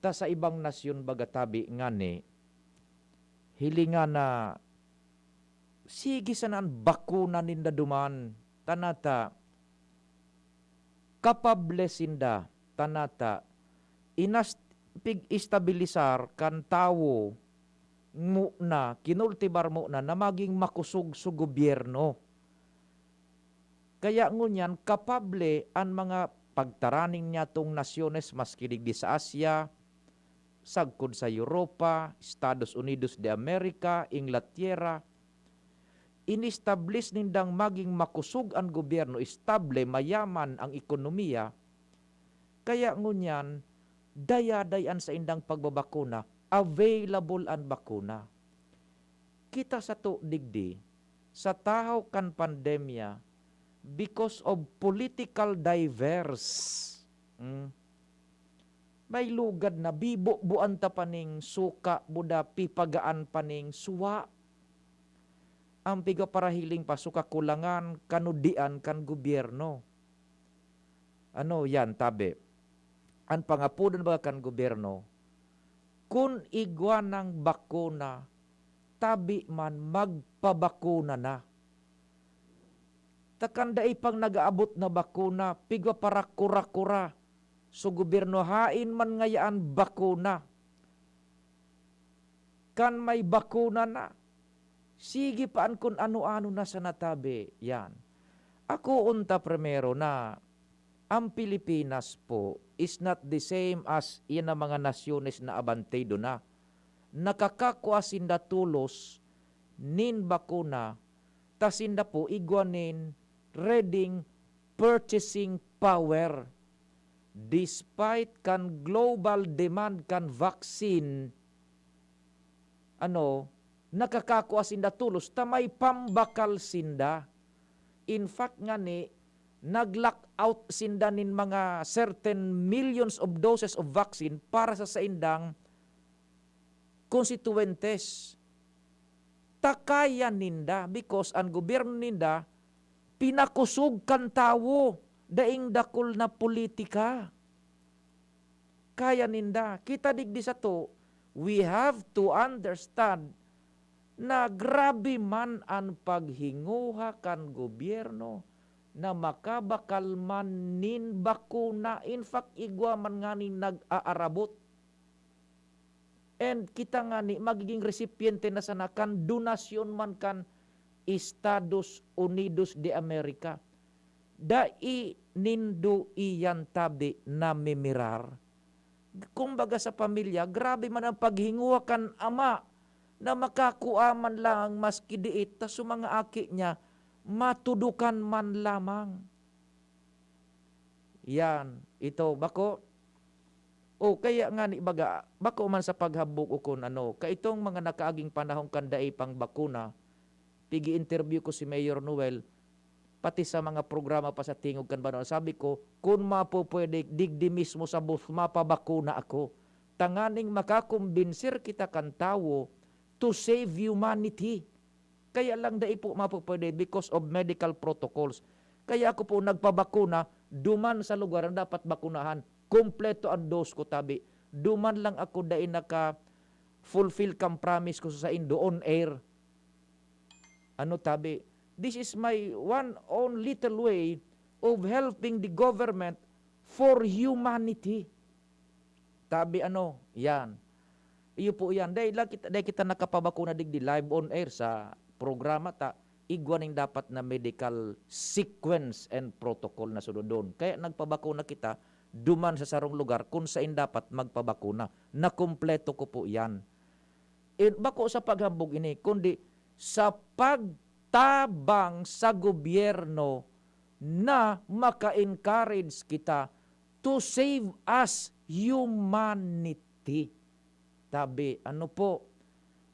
Ta sa ibang nasyon baga tabi ngani, hilinga na, sige sana an bakuna ninda duman, tanata, kapable sinda, tanata, inas-, pig-estabilisar kan tawo mo na, kinultibar mo na, na maging makusog sa gobyerno. Kaya ngunyan, kapable an mga pagtaraning niyatong nasyones, maski digdi sa Asia, sagkod sa Europa, Estados Unidos de America, Inglaterra, in-establish nindang maging makusog an gobyerno, estable, mayaman ang ekonomiya. Kaya ngunyan, dayaday an saindang pagbabakuna, available an bakuna. Kita sato digdi, sa tahaw kan pandemya, because of political divers, mm, may lugad na bibo-buan ta pa ning suka, buda pipagaan pa ning suwa. Ang piga parahiling pa so kakulangan, kanudian kan gobyerno. Ano yan, tabi? An pangapodan baga kan gobyerno, kun igwa nang bakuna, tabi man magpabakuna na. Ta kan dai pang nag-aabot na bakuna, pigwa parakura-kura. So, gobyerno, hain man ngayaan bakuna? Kan may bakuna na, sige pa an kun ano-ano na sana, tabi. Yan. Ako unta primero na ang Pilipinas po is not the same as yan ang mga nasyones na abantido na. Nakakakua sinda tolos nin bakuna, ta sinda po igwa nin reading purchasing power. Despite kan global demand kan vaccine, ano, nakakakua sinda tolos ta may pambakal sinda. In fact ngani, nag-lock out sinda nin mga certain millions of doses of vaccine para sa saindang konstituyentes. Ta kaya ninda, because an gobyerno ninda pinakusog kan tawo, daing dakul na politika. Kaya ninda. Kita digdi sato, we have to understand na grabe man an paghinguha kan gobyerno na makabakal man nin bakuna. In fact, igwa man nganing nag-aarabot. And kita ngani magiging resipiente na sana kan donasyon man kan Estados Unidos de America. Dai nindo iyan tabi namimirar. Kumbaga sa pamilya, grabe man ang paghinguha kan ama na makakua man lang maski diit ta sa mga aki niya, matudukan man lamang. Yan, ito, bako, o kaya ngani baga, bako man sa paghabog o kun ano, kaitong mga nakaaging panahon kan dai pang bakuna, pigi-interview ko si Mayor Noel, pati sa mga programa pa sa Tingog kan Banwa. Sabi ko, "Kun mapupwede, digdi mismo sa booth, mapabakuna ako. Tanganing makakumbinsir kita kan tawo to save humanity." Kaya lang dai po mapupwede because of medical protocols. Kaya ako po nagpabakuna duman sa lugar na dapat bakunahan. Kompleto ang dose ko, tabi. Duman lang ako dai naka-fulfill kan promise ko sa saindo on air. Ano, tabi? This is my one own little way of helping the government for humanity. Tabi, ano, yan. Iyo po yan. Dai lang kita, dai kita nakapabakuna digdi live on air sa programa ta. Igwa ning dapat na medical sequence and protocol na sunodon. Kaya nagpabakuna kita duman sa sarong lugar kun sain dapat magpabakuna. Nakumpleto ko po yan. In, bako sa paghambog ini, kundi sa pagtabang sa gobyerno na maka-encourage kita to save us humanity. Tabi, ano po?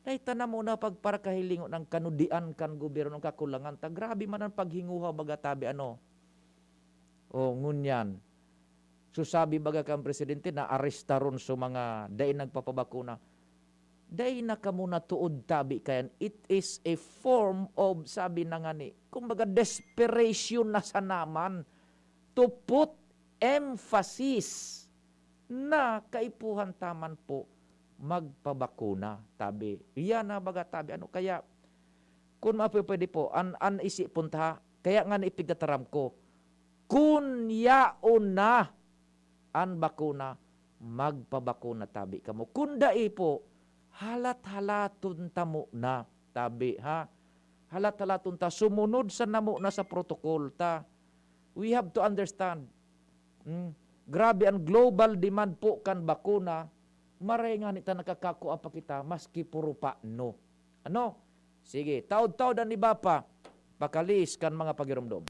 Dai ta na muna pagparakahilingon ang kanudian kan gobyerno, ang kakulangan ta. Grabe man ang paghinguha, baga, tabi, ano? O, ngunyan. So, sabi baga kan presidente na arestaron so mga dai nagpapabakuna. Dai na kamo natuod tabi kayan. It is a form of, sabi na ngani, kumbaga desperation na sana man to put emphasis na kaipuhan ta man po magpabakuna, tabi. Iyan na baga tabi. Ano kaya, kun mapipwede po, an, an isi pun ta, kaya nga naipigtataram ko, kun yaon na an bakuna, magpabakuna tabi kamo. Kun dai po, halat-halaton ta muna, tabi, ha? Halat-halaton ta, sumunod sa namo na sa protocol ta. We have to understand, hmm, grabe an global demand po kan bakuna, maray ngani ta nakakakua pa kita, maski puro pa no. Ano? Sige, taod-taod an iba pa, pakaliis kan mga pagiromdom.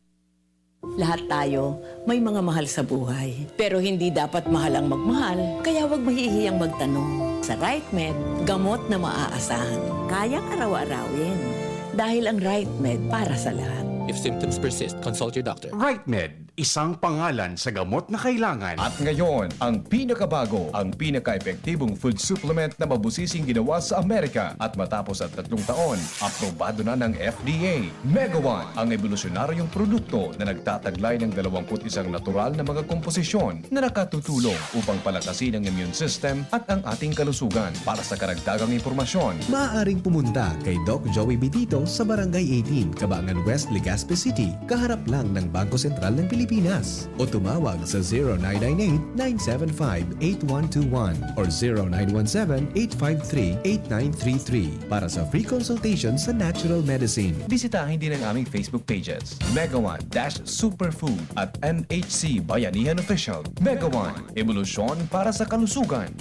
Lahat tayo may mga mahal sa buhay. Pero hindi dapat mahal ang magmahal, kaya huwag mahihiyang magtanong. Sa Right Med, gamot na maaasahan. Kayang araw-arawin. Dahil ang Right Med para sa lahat. If symptoms persist, consult your doctor. Right Med, isang pangalan sa gamot na kailangan. At ngayon, ang pinakabago, ang pinaka-epektibong food supplement na mabusising ginawa sa Amerika. At matapos ang tatlong taon, aprobado na ng F D A. Mega One, ang ebolusyonaryong produkto na nagtataglay ng dalawampu't isang natural na mga komposisyon na nakatutulong upang palakasin ang immune system at ang ating kalusugan. Para sa karagdagang impormasyon, maaaring pumunta kay Doc Joey Bitito sa Barangay eighteen, Cabangan West, Legazpi City, kaharap lang ng Bangko Sentral ng Pilipinas. O tumawag sa zero nine nine eight, nine seven five, eight one two one or zero nine one seven, eight five three, eight nine three three para sa free consultation sa natural medicine. Bisitahin din ang aming Facebook pages, Mega One dash Superfood at M H C Bayanihan Official. Mega One, ebolusyon para sa kalusugan.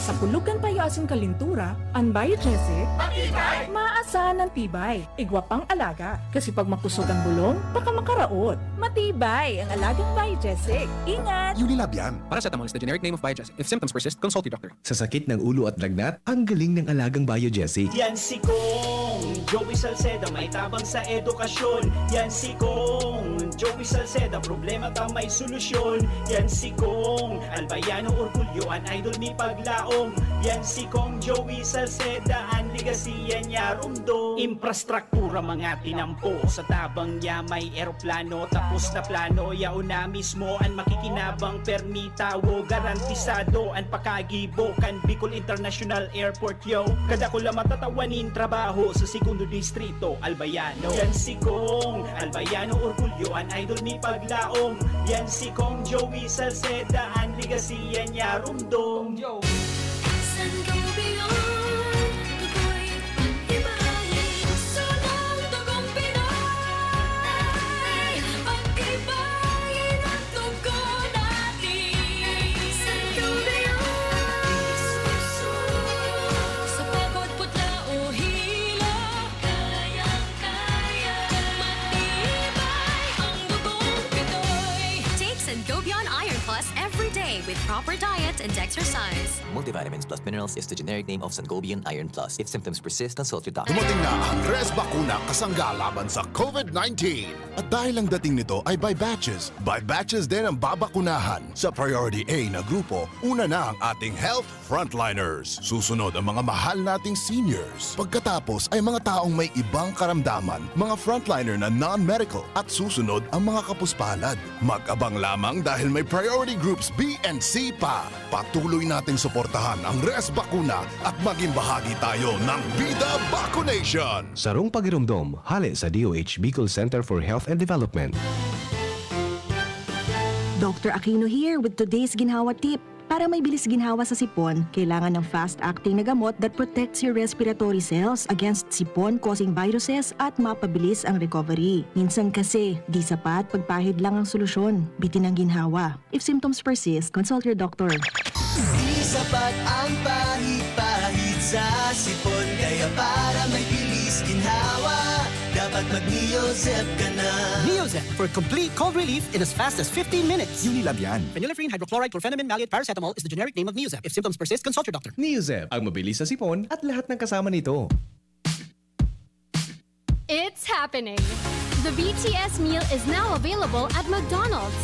Sa pulog kan payo asin kalintura, an Biogesic, matibay, maasahan an tibay. Igwa pang alaga, kasi pag makosog an bulong, baka makaraot. Matibay ang alagang Biogesic. Ingat! Unilab yan. Paracetamol is the generic name of Biogesic. If symptoms persist, consult your doctor. Sa sakit ng ulo at lagnat, ang galing ng alagang Biogesic. Yan si Kong Joey Salceda, may tabang sa edukasyon. Yan si Kong Joey Salceda, problema ta may solusyon. Yan si Kong Albayano, orgulyo, an idol mi paglaom. Yan si Kong Joey Salceda, an legacy yan niya rumdom. Infrastruktura, mga tinampo, sa tabang niya may eroplano. Tapos na plano, yaon na mismo an makikinabang, permi tawo, garantisado an pakagibo kan Bicol International Airport, yo. Kadakula matatawa nin trabaho sa Segundo Distrito, Albayano. Yan si Kong Albayano, orgulyo, an idol mi paglaom. Yan si Kong Joey Salceda, an legacy yan niya rumdom. Sangobion, tukoy, pag-ibahin, sunod tugong Pinoy. Pag-ibahin ang tugon natin. Sangobion, sa pagod, putla o hilo, kayang-kaya. Matibay ang dugong Pinoy. Take Sangobion Iron Plus every day with proper diet and exercise. Multivitamins plus minerals is the generic name of Sangobion Iron Plus. If symptoms persist, consult your doctor. Dumating na ang Res Bakuna kasangga laban sa COVID nineteen. At dahil ang dating nito ay by batches, by batches din ang babakunahan. Sa Priority A na grupo, una na ang ating health frontliners. Susunod ang mga mahal nating seniors. Pagkatapos ay mga taong may ibang karamdaman, mga frontliner na non-medical, at susunod ang mga kapuspalad. Mag-abang lamang dahil may priority groups B and C pa. Patuloy nating suportahan ang Res Bakuna at maging bahagi tayo ng Bida Vacunation! Sarong pagiromdom, hale sa D O H Bicol Center for Health and Development. Doctor Aquino here with today's ginhawa tip. Para may bilis ginhawa sa sipon, kailangan ng fast-acting na gamot that protects your respiratory cells against sipon-causing viruses at mapabilis ang recovery. Minsan kasi, di sapat pagpahid lang ang solusyon. Bitin ang ginhawa. If symptoms persist, consult your doctor. Di sapat ang pahid-pahid sa sipon, kaya para may bilis ginhawa, dapat mag-Neozep ka na. Neozep for complete cold relief in as fast as fifteen minutes. Unilab yan. Phenylephrine, hydrochloride, chlorphenamine, maleate, paracetamol is the generic name of Neozep. If symptoms persist, consult your doctor. Neozep, ang mabilis sa sipon at lahat ng kasama nito. It's happening! The B T S meal is now available at McDonald's.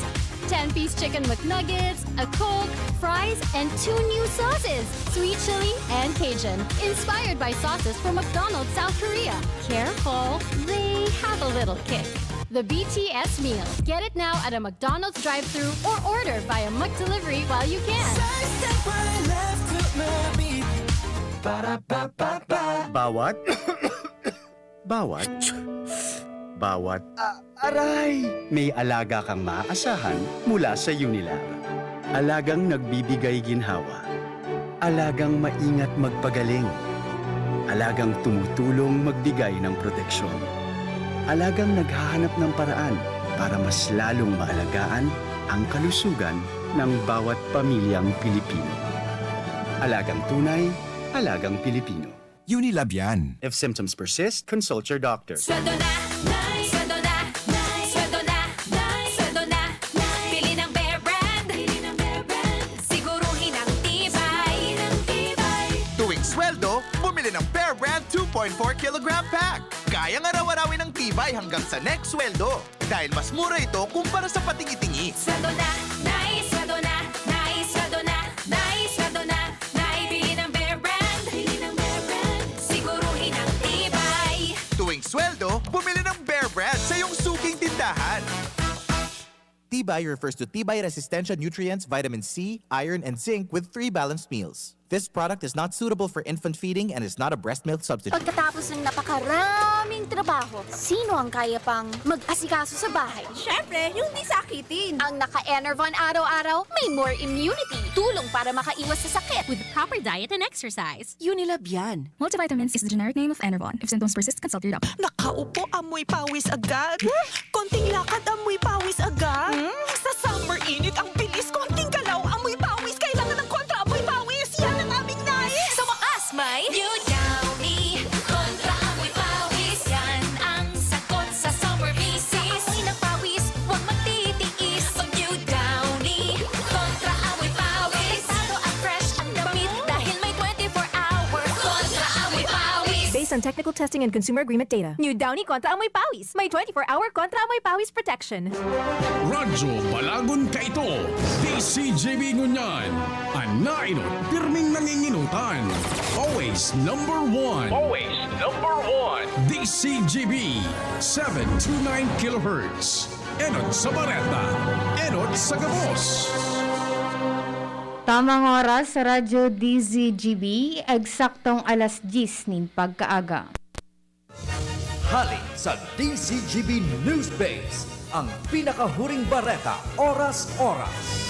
ten-piece chicken McNuggets, a Coke, fries, and two new sauces, sweet chili and Cajun, inspired by sauces from McDonald's South Korea. Careful, they have a little kick. The B T S meal. Get it now at a McDonald's drive-thru or order via McDelivery while you can. Bawat bawat bawat aray! May alaga kang maaasahan mula sa Unilab. Alagang nagbibigay ginhawa. Alagang maingat magpagaling. Alagang tumutulong magbigay ng proteksyon. Alagang naghahanap ng paraan para mas lalong maalagaan ang kalusugan ng bawat pamilyang Pilipino. Alagang tunay, alagang Pilipino. Unilab yan. If symptoms persist, consult your doctor. Sweldo na, Nay! Sweldo na, Nay! Sweldo na, Nay! Sweldo na, Nay! Pili ng Bear Brand! Pili ng Bear Brand! Siguruhin ang tibay! Ang tibay! Tuwing sweldo, bumili ng Bear Brand two point four kilogram pack. Kayang araw-arawin ang tibay hanggang sa next sweldo. Dahil mas mura ito kumpara sa patingi-tingi. Sweldo na, Nay! Sweldo na, Nay! Sweldo na, Nay! Sweldo na, Nay! Bili ng Bear Brand! Bili ng Bear Brand! Siguruhin ang tibay! Tuwing sweldo, bumili ng Bear Brand sa iyong suking tindahan. Tibay refers to tibay resistensya nutrients, vitamin C, iron, and zinc with three balanced meals. This product is not suitable for infant feeding and is not a breast milk substitute. Pagkatapos ng napakaraming trabaho, sino ang kaya pang mag-asikaso sa bahay? Siyempre, yung di sakitin. Ang naka-Enervon araw-araw, may more immunity. Tulong para makaiwas sa sakit. With proper diet and exercise. Unilab yan. Multivitamins is the generic name of Enervon. If symptoms persist, consult your doctor. Nakaupo, amoy pawis agad. Konting lakad, amoy pawis agad. Hmm? Sa summer init, ang bilis. Konting galaw, amoy pawis. Kailangan ng kontra amoy pawis. Yan ang aming nais. Sa wakas, may New Downy Kontra Amoy Pawis. Yan ang sagot sa summer misis. Sa amoy ng pawis, huwag magtitiis. Mag New Downy Kontra Amoy Pawis. Delikado at fresh ang damit dahil may twenty-four hour Kontra Amoy Pawis. Based on technical testing and consumer agreement data. New Downy Kontra Amoy Pawis. May twenty-four hour Kontra Amoy Pawis protection. Radyo Balagon Kaito, D C G B ngunyan. An nainot, pirming nanginginutan. Always number one. Always number one. D C G B, seven two nine kilohertz. Enot sa bareta, enot sa gabos. Tamang oras sa Radyo D Z G B, eksaktong alas dyes nin pagkaaga. Hale sa D Z G B News Base, ang pinakahuring bareta, oras-oras.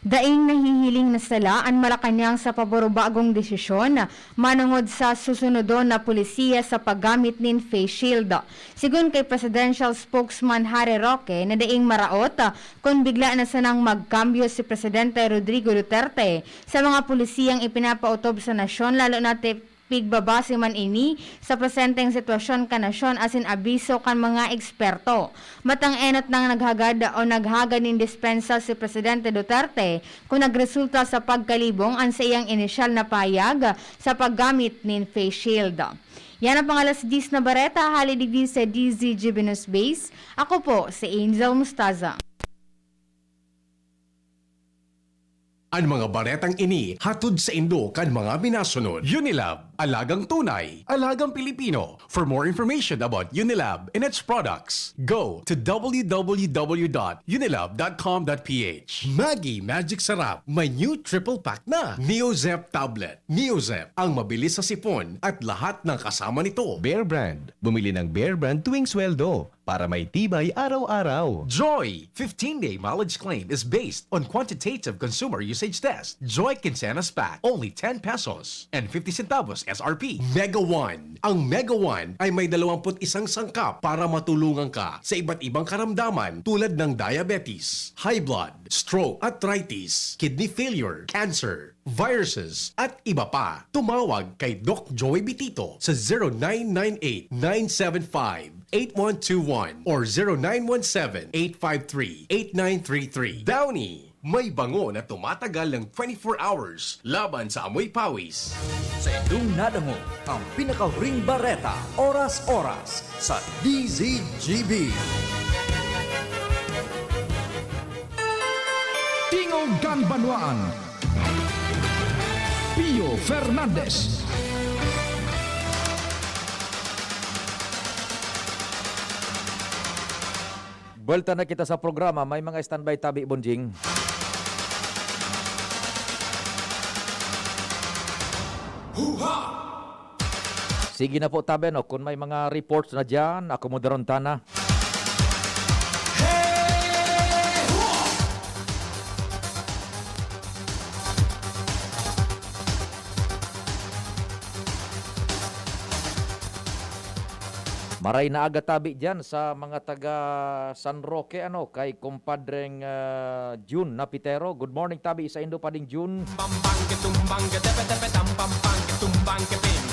Daing nahihiling na sala an Malacañang sa pabor o bagong desisyon manongod sa susunodon na polisiya sa paggamit nin face shield. Sigon kay Presidential Spokesman Harry Roque na daing maraot kun bigla na sanang magkambyo si Presidente Rodrigo Duterte sa mga polisiyang ipinapautob sa nasyon, lalo na ti-, pigbabase man ini sa presenteng sitwasyon kan nasyon asin abiso kan mga eksperto. Matang enot nang naghagad o naghagad nin dispensa si Presidente Duterte kun nagresulta sa pagkalibong an saiyang inisyal na pahayag sa paggamit nin face shield. Yan ang pang-alas dyes na bareta, hale digdi sa D Z G B News Base. Ako po si Angel Mustaza. An mga baretang ini hatod saindo kan mga minasunod. Unilab, alagang tunay, alagang Pilipino. For more information about Unilab and its products, go to w w w dot unilab dot com dot p h. Maggi Magic Sarap, may new triple pack na. Neozep Tablet. Neozep, ang mabilis sa sipon at lahat ng kasama nito. Bear Brand. Bumili ng Bear Brand tuwing sweldo para may tibay araw-araw. Joy! Fifteen-day mileage claim is based on quantitative consumer usage test. Joy Quincenas Pack, only ten pesos and fifty centavos S R P. Mega One. Ang Mega One ay may dalawampu't isang sangkap para matulungan ka sa iba't ibang karamdaman tulad ng diabetes, high blood, stroke, arthritis, kidney failure, cancer, viruses, at iba pa. Tumawag kay Doc Joy Bitito sa zero nine nine eight, nine seven five, eight one two one or zero nine one seven, eight five three, eight nine three three. Downy, May bango na tumatagal ng twenty-four hours laban sa amoy pawis. Sa indong nadangog ang pinakahuring bareta, oras-oras, sa D Z G B. Tingog kan Banwaan, Pio Fernandez. Buwelta na kita sa programa. May mga standby tabi, Bonjing. Sige na po, tabi, no? Kung may mga reports na diyan, akomodaron ta na. Maray na aga tabi diyan sa mga taga San Roque, ano, kay kumpadreng, ah, Jun Napitero. Good morning, tabi, saindo, pading Jun. Bambang ke tumbang ke tepe tepe tam pam pang ke tumbang ke ping.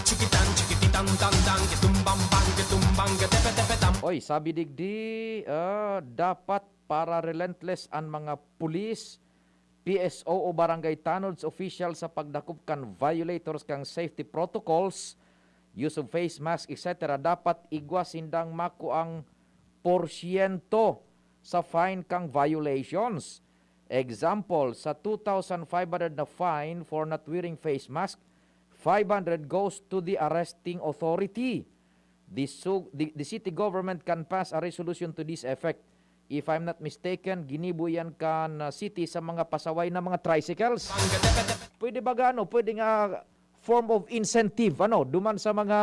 Chikitan chikititan tang tang ke tumbang bang ke tumbang ke tepe tepe tam. Oy, sabi digdi, ah, dapat para relentless an mga pulis, P S O o barangay tanods official sa pagdakop kan violators kan safety protocols, use of face mask, et cetera. Dapat igwa sindang makuang porsyento sa fine kan violations. Example, sa two thousand five hundred na fine for not wearing face mask, five hundred goes to the arresting authority. The su-, the, the city government can pass a resolution to this effect. If I'm not mistaken, ginibo yan kan, ah, city sa mga pasaway na mga tricycles. Pwede ba gaano? Pwede nga form of incentive, ano, duman sa mga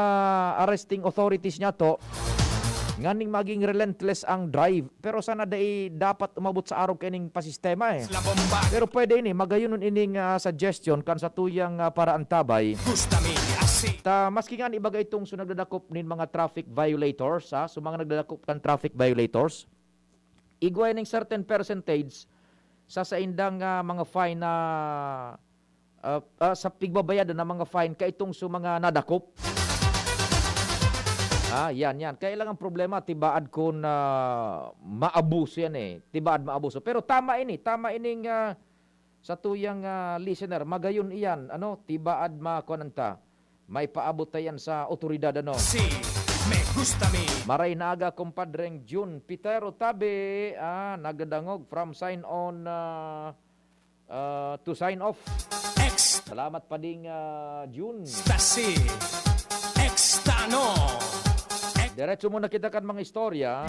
arresting authorities niya to, nganing maging relentless ang drive. Pero sana dai dapat umabot sa arog kaining pasistema, eh. Pero pwede ini, magayon ining, ah, suggestion kan sa tuyang, ah, paraantabay. Ta, maski nga ni baga itong so nagdadakop nin mga traffic violators, ha, so mga nagdadakop kan traffic violators, igwa ning certain percentage sa saindang, ah, mga fine na, ah, ah, sa pigbabayadan ng mga fine kaitong sa mga nadakop. Ah, yan, yan. Kaya lang ang problema, tibaad kun, ah, maabuso yan eh. Tibaad maabuso. Pero tama ini, tama ining, ah, sa tuyang, ah, listener. Magayon iyan, ano, tibaad makuan ta. May paabot ta yan sa otoridad, ano? Si Me Gusta Mi. Maray na aga, kumpadreng Jun Pitero Tabe, ah, nagdadangog from sign on, ah, ah, to sign off. Salamat pa ding, ah, Jun. Stasi. Extano. Diretso muna kita kan mga istorya.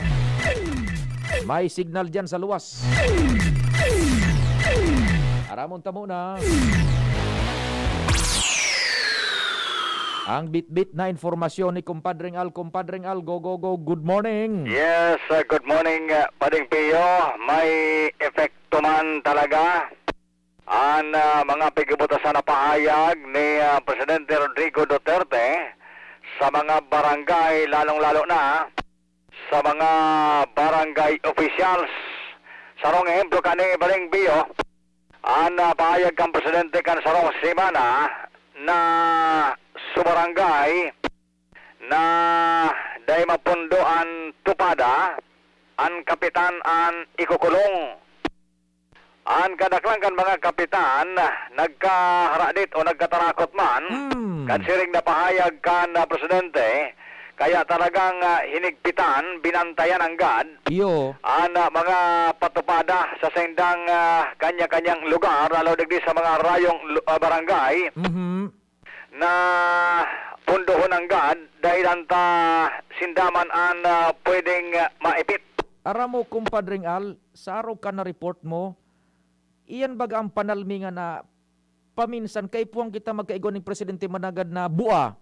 May signal dyan sa luwas. Aramon ta muna. Ang bitbit na impormasyon ni Kumpadreng Al. Kumpadreng Al, go, go, go. Good morning. Yes, uh, good morning, uh, Pading Pio. May epekto man talaga an, uh, mga pigibutasan na pahayag ni, uh, Presidente Rodrigo Duterte sa mga barangay, lalong-lalo na sa mga barangay officials. Sarong ehemplo kani, Pading Pio, an, ah, pahayag kan presidente kan sarong semana na sa barangay na dai mapundo an tupada, an kapitan an ikukulong. An kadaklan kan mga kapitan nagkaharadit o nagkatarakot man, hmm, kan siring na pahayag kan, ah, presidente, kaya talagang, ah, hinigpitan, binantayan nanggad, iyo, an, ah, mga patupada sa saindang, ah, kanya-kanyang lugar, lalo digdi sa mga rayong lu-, ah, barangay, mhm, na pundohon nanggad, dahil anta sinda man an, ah, pwedeng, ah, maipit. Aram mo, Kumpadring Al, sa araw ka na report mo, iyan baga ang panalmingan na paminsan kaipuhan kita magkaigwa ning presidente managad na bua.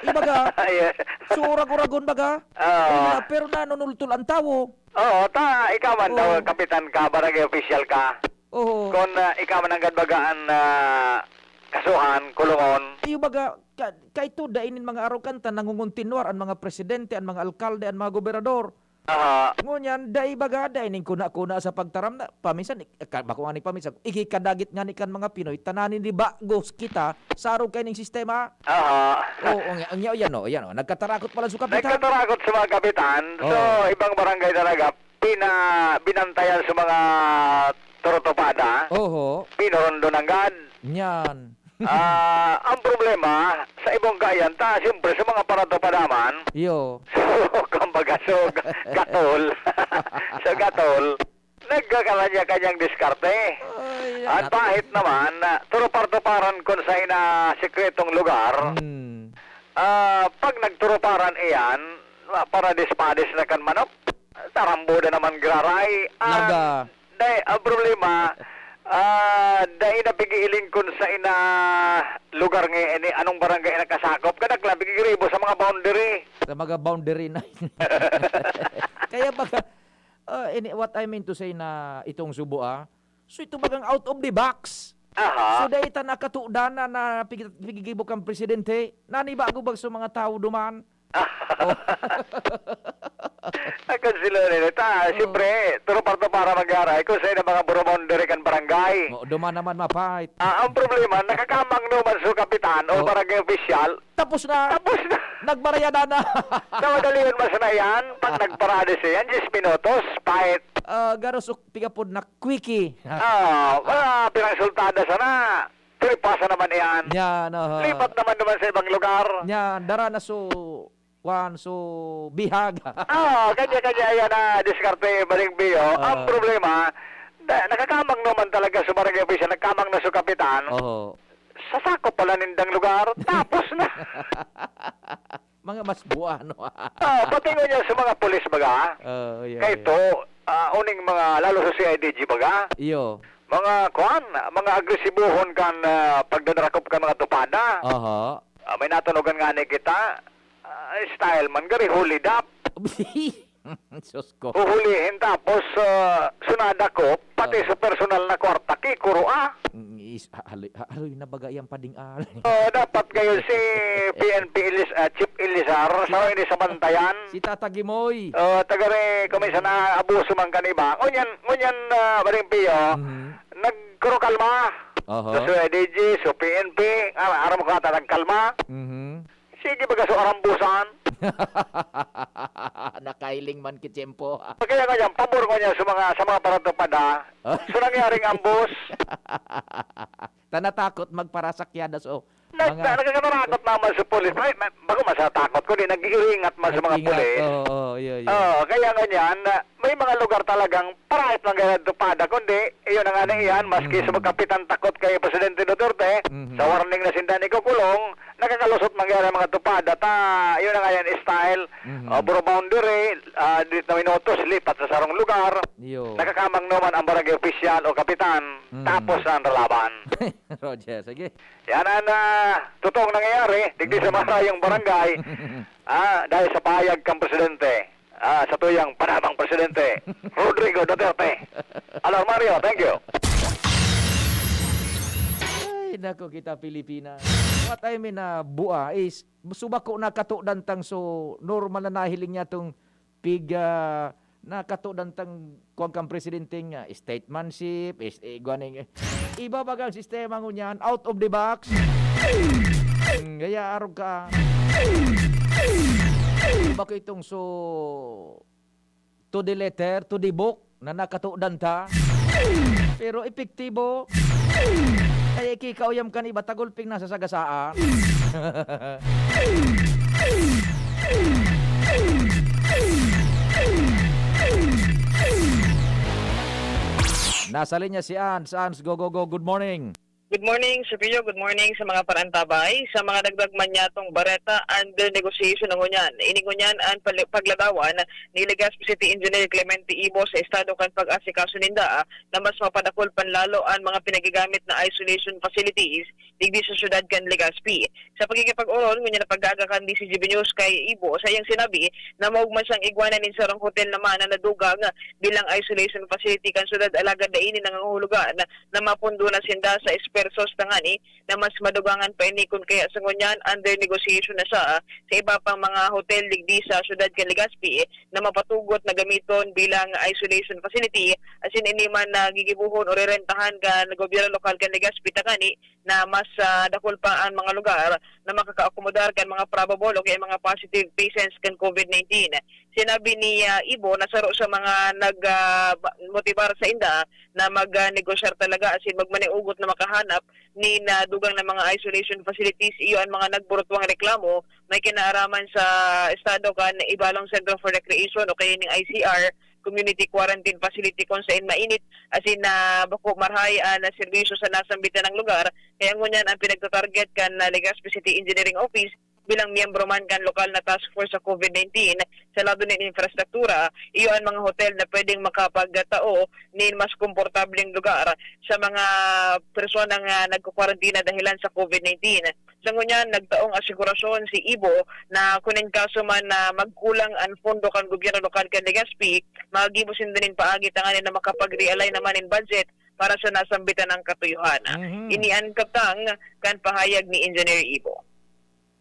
Ibaga, yeah, so urag-uragon baga. Oo. Kaya, pero nanunultol ang tawo. Oo, ta, ikaw man daw, oo, kapitan ka, barangay official ka. Oo. Kung, ah, ikaw man ang gadbagaan na kasuhan, kulungon. Iyo baga, ka, kaito, dai nin mga arogante, nangungontinuar ang mga presidente, ang mga alkalde, ang mga gobernador. Aha. Ngunyan, dai baga, dai ning kuna-kuna sa pagtaram na, paminsan, ik-, ka-, bako nga ni paminsan, ikikadagit nga ni kan mga Pinoy, tananin di bagos kita, sa arog kaining sistema. Aha. Oo, nga, nga, yan, o, yan, o, nagkatarakot pala sa kapitan. Nagkatarakot sa mga kapitan. So, oo, ibang barangay talaga, pina-, binantayan sa mga Turutupada, Oho. Pinorondo nanggad. Nyan. Ah, ang problema, sa ibong kaiyan ta, siyempre, sa mga paratupada man. Iyo. So, kumbaga, so, ga-, gatol. So, gatol, nagkakanya-kanyang diskarte. Ay, Ang nat- pahit naman, na turupartuparan kun sa ina sikretong lugar. Hmm. Ah, pag nagturuparan iyan, ma-, paradis-padis na kan manok, tarambuda naman graray. Ah, Larga. Dai, ang problema, ah, dai na pig-iiling kun sa ina lugar nga ini, anong barangay ang nakasakop. Kadak lang, pigigribo sa mga boundary. Sa mga boundary na. Kaya baga, ah, ini, what I mean to say na itong subo, ah, so ito bagang out of the box. Aha. So, dai ta nakatudan na, na pigi-, pigigibo kang presidente. Nanibago ba sa mga tao duman? Oh. Ang kansilo nila. Ta, Oh. siyempre, turupartupara mangyari. Kung sa ina mga boundary kan barangay. Oh, duman naman mapait. Ah, ang problema, nakakamang naman sa kapitan o Oh. barangay opisyal. Tapos na. Tapos na. Nagbarayada na. Sa madalian mas na yan, pag nagparade siya yan, diyes minutos, pait. Ah, garo so, pigapod na quickie. Ah, wala, pinangsultada sana. Tripasa naman iyan. Yan, aha. Lipat naman naman sa ibang lugar. Yan, dara na so, kwan, so, bihag. Ah, kanya-kanya yan na diskarte, Baling Bio. Ang Ah. problema, da-, nakakamang naman talaga sa barangay official, nagkamang na sa kapitan. Oho. Sa sakop pala nindang lugar, tapos na. Mga mas buwano. Ah, pati ngunyan sa mga pulis, baga. Oo, yeah, Kay yeah. to, ah, uning mga, lalo sa C I D G, baga. Iyo. Mga, kuwan, mga agresibuhon kan, ah, pagdadarakop kan mga tupada. Aha. Ah, may natunogan nga ni kita, ah, style man, gari, huli dap. Sus ko. Huhulihin tapos, ah, sunada ko, pati Ah. sa personal na kwarta, kikuro, ah. Mm, is-, ha-, haloy, ha-, haloy na baga iyang pading-al. Oh, dapat ngayon si P N P Elis-, ah, Chief Elizar, Si sa Ta-, ini sa Bantayan. si Tata Gimoy. Oh, tagare, kung minsan na abuso man kan iba. Ngunyan, ngunyan, ah, Baring Pio, Mhm. nagkurukalma. Oho. Sa C I D G, sa P N P, ah, aram ko ata nagkalma. Mhm. Sige, baga so arambusan. Nakailing man ki tiyempo. Kaya nga yan, pabor ko niya sa mga, sa mga paratupada. Ah? So, nangyaring ambos. Ta natakot magparasakyada, so, Nag-, mga na-, nagkakatarakot naman sa pulis. Ay, ma-, bako masatakot ko, di nag-iiringat man sa mga Nag-ingat, pulis. oo, oo, iyo, iyo. Oo, kaya nga niyan, na may mga lugar talagang parahit lang kaya tupada, kundi, iyon na nga na iyan, maski sa Mhm. mga kapitan takot kay Presidente Duterte, Mhm. sa warning na sinda ni Kukulong, nakakalusot mangyari ang mga tupada, ta, yun na nga yan, style, Mhm. ah, buro boundary, ah, di na minutos, lipat sa sarong lugar, Iyo. nakakamang naman ang barangay opisyal o kapitan, Mhm. tapos na ang lalaban. Roger, sige. Yan ang, ah, totoong nangyayari, digdi sa Mhm. marayong barangay, ah, dahil sa pahayag kang presidente, ah, sa tuyang panabang presidente, Rodrigo Duterte. Alor Mario, thank you. Ay, nako kita, Pilipinas. What I mean na bua is, subako na katudan tang so normal na nahiling niya tong pig, ah, nakatudan tang kuwan kang presidente nga statesmanship, is, eh, igwa ning, iba bagang sistema ngunyan, out of the box. Hmm, kaya arog ka. Iba ko itong so to the letter, to the book, na nakatudan ta. Pero epektibo. Kaya ikikauyam kan iba, tagulping nasa sagasaan. Nasa linya si Ans. Ans, go, go, go. Good morning. Good morning, Sir Pio. Good morning sa mga parantabay. Sa mga dagdag man niyatong bareta under negotiation na ngunyan. Ini ngunyan ang pali-, pagladawan ni Legazpi City Engineer Clemente Ibo sa estado kan pag-asikaso ninda, ah, na mas mapadakul panlalo ang mga pinagigamit na isolation facilities digdi sa syudad kan Legazpi. Sa pakikipag-oron, ngunyan na pag-aaga kan D C G B News kay Ibo, sa iyang sinabi na maogma siyang igwanan nin sarong hotel naman na nadugang bilang isolation facility kan syudad, alagad dai ini nangangahulugan na mapondo na sinda sa Espersos tangani na mas madugangan pa ini kun kaya sa ngunyan under negotiation na siya, ah, sa iba pang mga hotel digdi sa syudad kan Legazpi na mapatugot na gamiton bilang isolation facility, asin ini man na gigibohon o rerentahan kan gobyerno lokal kan Legazpi tangani na mas, ah, dakul pa ang mga lugar na makakaakomodar kan mga probable o kaya mga positive patients kan COVID nineteen. Sinabi ni, ah, Ibo na saro sa mga nag, ah, ba-, motibar sa inda na mag, ah, negosyar talaga asin magmaniugot na makahanap nin, ah, dugang na mga isolation facilities, iyo an mga nagburutwang reklamo may kinaaraman sa estado kan ibalong Centro for Recreation o kaya ning I C R, community quarantine facility, kung sain mainit asin na bako marahay an serbisyo sa nasambitan nang lugar. Kaya ngunyan an pinagtatarget kan, ah, Legazpi City Engineering Office bilang miyembro man kan lokal na task force sa COVID nineteen sa lado nin infrastruktura, iyo an mga hotel na pwedeng makapagtao nin mas komportableng lugar sa mga personang, ah, nagkukwarantina dahilan sa COVID nineteen. Sa ngunyan, nagtaong asigurasyon si Ibo na kun in kaso man na magkulang an pondo kan gobyerno lokal kan Legazpi, maggibo sinda nin paagi tanganing na makapag-realign naman nin budget para sa nasambitan nang katuyohan. Mhm. Ini an kabtang kan pahayag ni Engineer Ibo.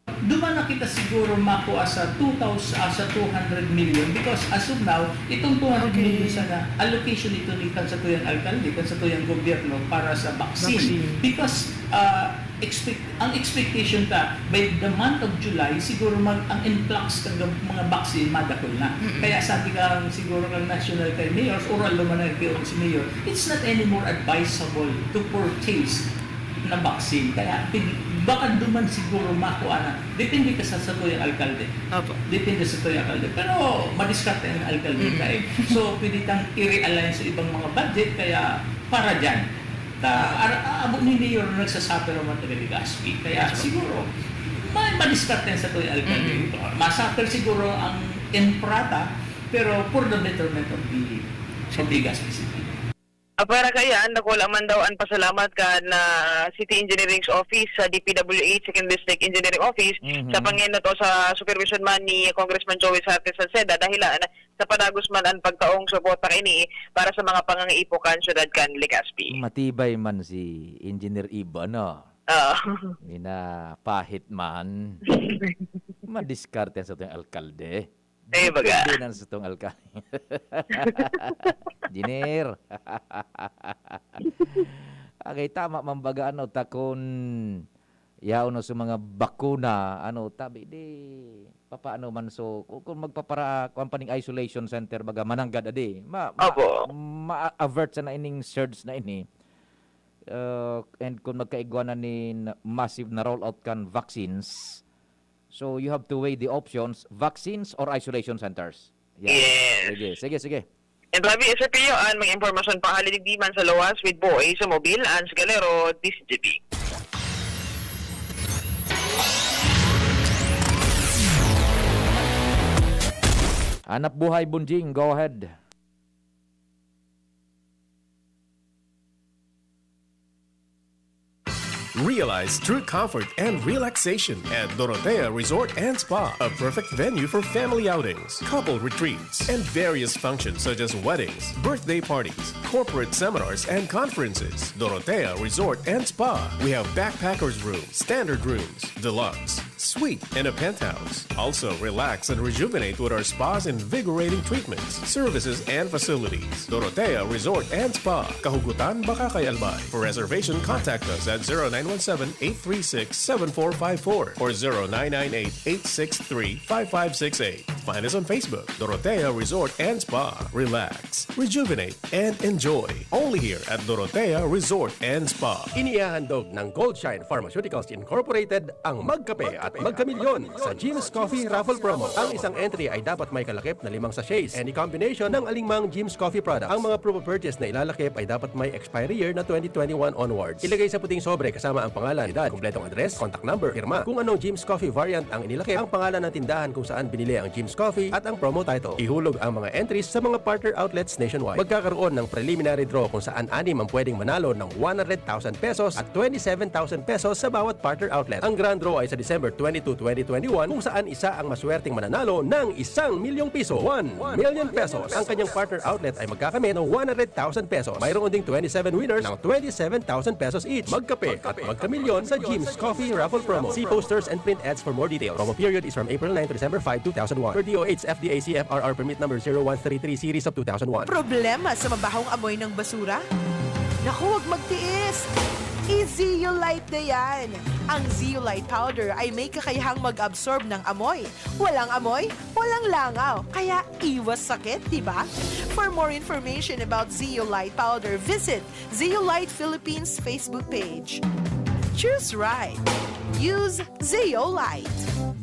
Duman na kita siguro makua sa two thousand, ah, sa two hundred million because as of now, itong two hundred million Okay. sana, allocation ito ni kan satuyang alkalde, kan satuyang gobyerno para sa vaccine. Vaccine. Because, ah, expect-, ang expectation ta, by the month of July, siguro mag-, ang influx kan gab-, mga vaccine madakul na. Mm-mm. Kaya sabi ka siguro ng national kay mayors, oral naman ang kay si mayor, it's not anymore advisable to purchase na vaccine. Kaya pin-, baka duman siguro makua na. Depende ka sa, sa tuyang alkalde. Opo. Depende sa tuyang alkalde. Pero madiskarte ang alkalde Mm. ka eh. So, pwede tang i-realign sa ibang mga budget. Kaya para dyan. Ta, ara-, aabo ni Mayor na nagsasuffer naman taga Legazpi. Kaya Yes, po. siguro, may madiskarte sa tuyang alkalde. Mm. Ito, masuffer siguro ang Emprata, pero for the betterment of the, of Legazpi City. Apwera kaiyan, dakula man daw an pasalamat kan, ah, City Engineering's Office sa D P W H, Second District Engineering Office, Mhm. sa pangenot o sa supervision man ni Congressman Joey Sarte Salceda, dahilan sa padagos man an pagtaong suporta kaini para sa mga pangangaipo kan syudad kan Legazpi. Matibay man si Engineer Ibo, no? Oo. Minapahit man. Madiskarte sa itong alkalde. Eh, baga. Depende na sa itong alkalde. Engineer. Okay, tama man baga, ano, ta kun yaon na sa mga bakuna, ano, tabi, di, papaano man, so, kung, kung magpapara-, kuwan pa ning isolation center, baga, mananggad, adi, ma-, ma-, Opo. ma-avert sana ining surge na ini. Uh, and kung magkaigwa na nin massive na rollout kan vaccines, so you have to weigh the options, vaccines or isolation centers. Yeah. Yes. Sige, sige, sige. And Ravi, S R P O, an mga impormasyon pa hali digdi man sa luwas with Boy sa Mobil, Ans Galero, D Z G P. Hanap Buhay, Bunjing, go ahead. Realize true comfort and relaxation at Dorotea Resort and Spa, a perfect venue for family outings, couple retreats, and various functions such as weddings, birthday parties, corporate seminars, and conferences. Dorotea Resort and Spa. We have backpackers room, standard rooms, deluxe, suite, and a penthouse. Also, relax and rejuvenate with our spa's invigorating treatments, services, and facilities. Dorotea Resort and Spa, Kahugutan, Bacacay, Albay. For reservation, contact us at zero nine one seven, eight three six, seven four five four or zero nine nine eight, eight six three, five five six eight. Find us on Facebook, Dorotea Resort and Spa. Relax, rejuvenate, and enjoy. Only here at Dorotea Resort and Spa. Inihahandog ng Goldshine Pharmaceuticals Incorporated ang Magkape at Magkamilyon sa Jim's Coffee Raffle Promo. Ang isang entry ay dapat may kalakip na limang sachets, any combination ng alingmang Jim's Coffee products. Ang mga proof of purchase na ilalakip ay dapat may expiry year na twenty twenty-one onwards. Ilagay sa puting sobre kasama ang pangalan, edad, kumpletong address, contact number, pirma. Kung anong Jim's Coffee variant ang inilakip, ang pangalan ng tindahan kung saan binili ang Jim's Coffee at ang promo title. Ihulog ang mga entries sa mga partner outlets nationwide. Magkakaroon ng preliminary draw kung saan anim ang pwedeng manalo ng one hundred thousand pesos at twenty-seven thousand pesos sa bawat partner outlet. Ang grand draw ay sa December twenty-two, twenty twenty-one, kung saan isa ang maswerteng mananalo ng isang milyong piso, one million pesos. Ang kanyang partner outlet ay magkakamit ng one hundred thousand pesos. Mayroon ding twenty-seven winners ng twenty-seven thousand pesos each. Magkape at magkamilyon sa Jim's Coffee Raffle Promo. See posters and print ads for more details. Promo period is from April nine to December five, two thousand one. Per D O H F D A C F R R permit number zero one three three series of two thousand one. Problema sa mabahong amoy ng basura? Naku, wag magtiis! I-Zeolite na yan! Ang Zeolite Powder ay may kakayahang mag-absorb ng amoy. Walang amoy, walang langaw. Kaya iwas sakit, di ba? For more information about Zeolite Powder, visit Zeolite Philippines Facebook page. Choose right. Use Zeolite.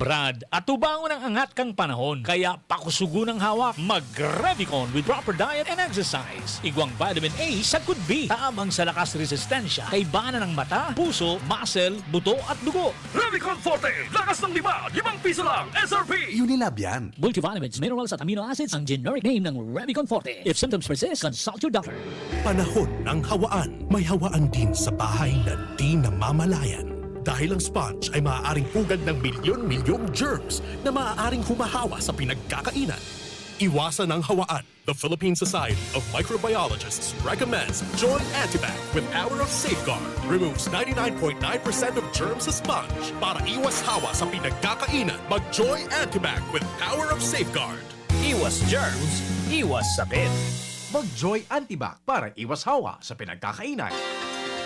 Brad, atubangon ang angat kan panahon, kaya pakusugon ang hawak. Mag-Revicon with proper diet and exercise. Igwang vitamin A sagkod B, tabang sa lakas resistensya, kaibahan ng mata, puso, muscle, buto at dugo. Revicon Forte, lakas ng lima, limang piso lang, S R P! Unilab yan. Multivitamins, minerals at amino acids ang generic name ng Revicon Forte. If symptoms persist, consult your doctor. Panahon ng hawaan. May hawaan din sa bahay na di namamalayan. Dahil ang sponge ay maaaring pugad ng milyon-milyong germs na maaaring humahawa sa pinagkakainan. Iwasan ang hawaan. The Philippine Society of Microbiologists recommends Joy Antibac with Power of Safeguard. Removes ninety-nine point nine percent of germs sa sponge. Para iwas hawa sa pinagkakainan, mag-Joy Antibac with Power of Safeguard. Iwas germs, iwas sakit. Mag-Joy Antibac para iwas hawa sa pinagkakainan.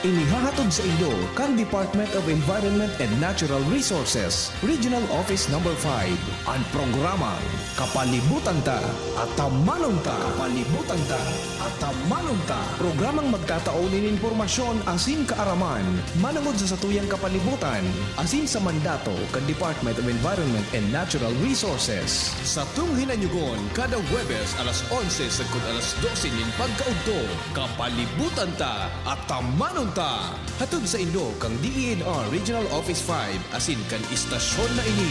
Inihahatod sa inyo kan Department of Environment and Natural Resources, Regional Office Number five, an programang Kapalibutan Ta, Atamanon Ta. Kapalibutan Ta, Atamanon Ta. Programang magtatao nin impormasyon asin kaaraman manongod sa satuyang kapalibutan asin sa mandato kan Department of Environment and Natural Resources. Satong hinanyugon kada Huwebes alas onse sagkod alas dose nin pagkaudto. Kapalibutan Ta, Atamanon Ta. Hatod saindo kan D E N R Regional Office five asin kan istasyon na ini.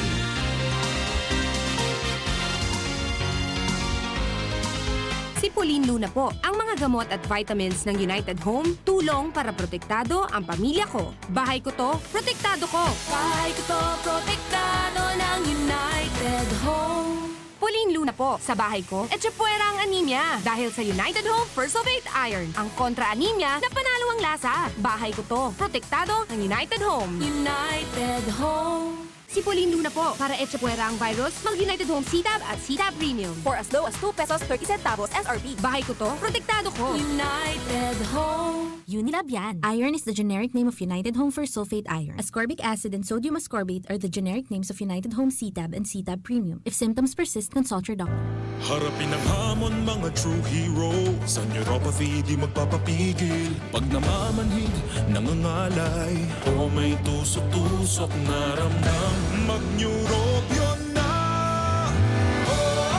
Si Pauline Luna po. Ang mga gamot at vitamins ng United Home, tulong para protektado ang pamilya ko. Bahay ko 'to, protektado ko. Bahay ko 'to, protektado ng United Home. Pauline Luna po. Sa bahay ko, etchepuera ang anemia. Dahil sa United Home First of Eight Iron, ang kontra anemia na panalo ang lasa. Bahay ko 'to. Protektado ng United Home. United Home. Si Pauline Luna po. Para etchepuera ang virus, mag United Home C-Tab at C-Tab Premium. For as low as two pesos thirty centavos S R P. Bahay ko 'to. Protektado ko. United Home. Unilab yan. Iron is the generic name of United Home First Sulfate Iron. Ascorbic acid and sodium ascorbate are the generic names of United Home C-Tab and C-Tab Premium. If symptoms persist, consult your doctor. Harapin ang hamon, mga true hero. Sa neuropathy, di magpapapigil. Pag namamanhid, nangangalay, o may tusok-tusok na ramdam, mag-Neurobion na! Oh,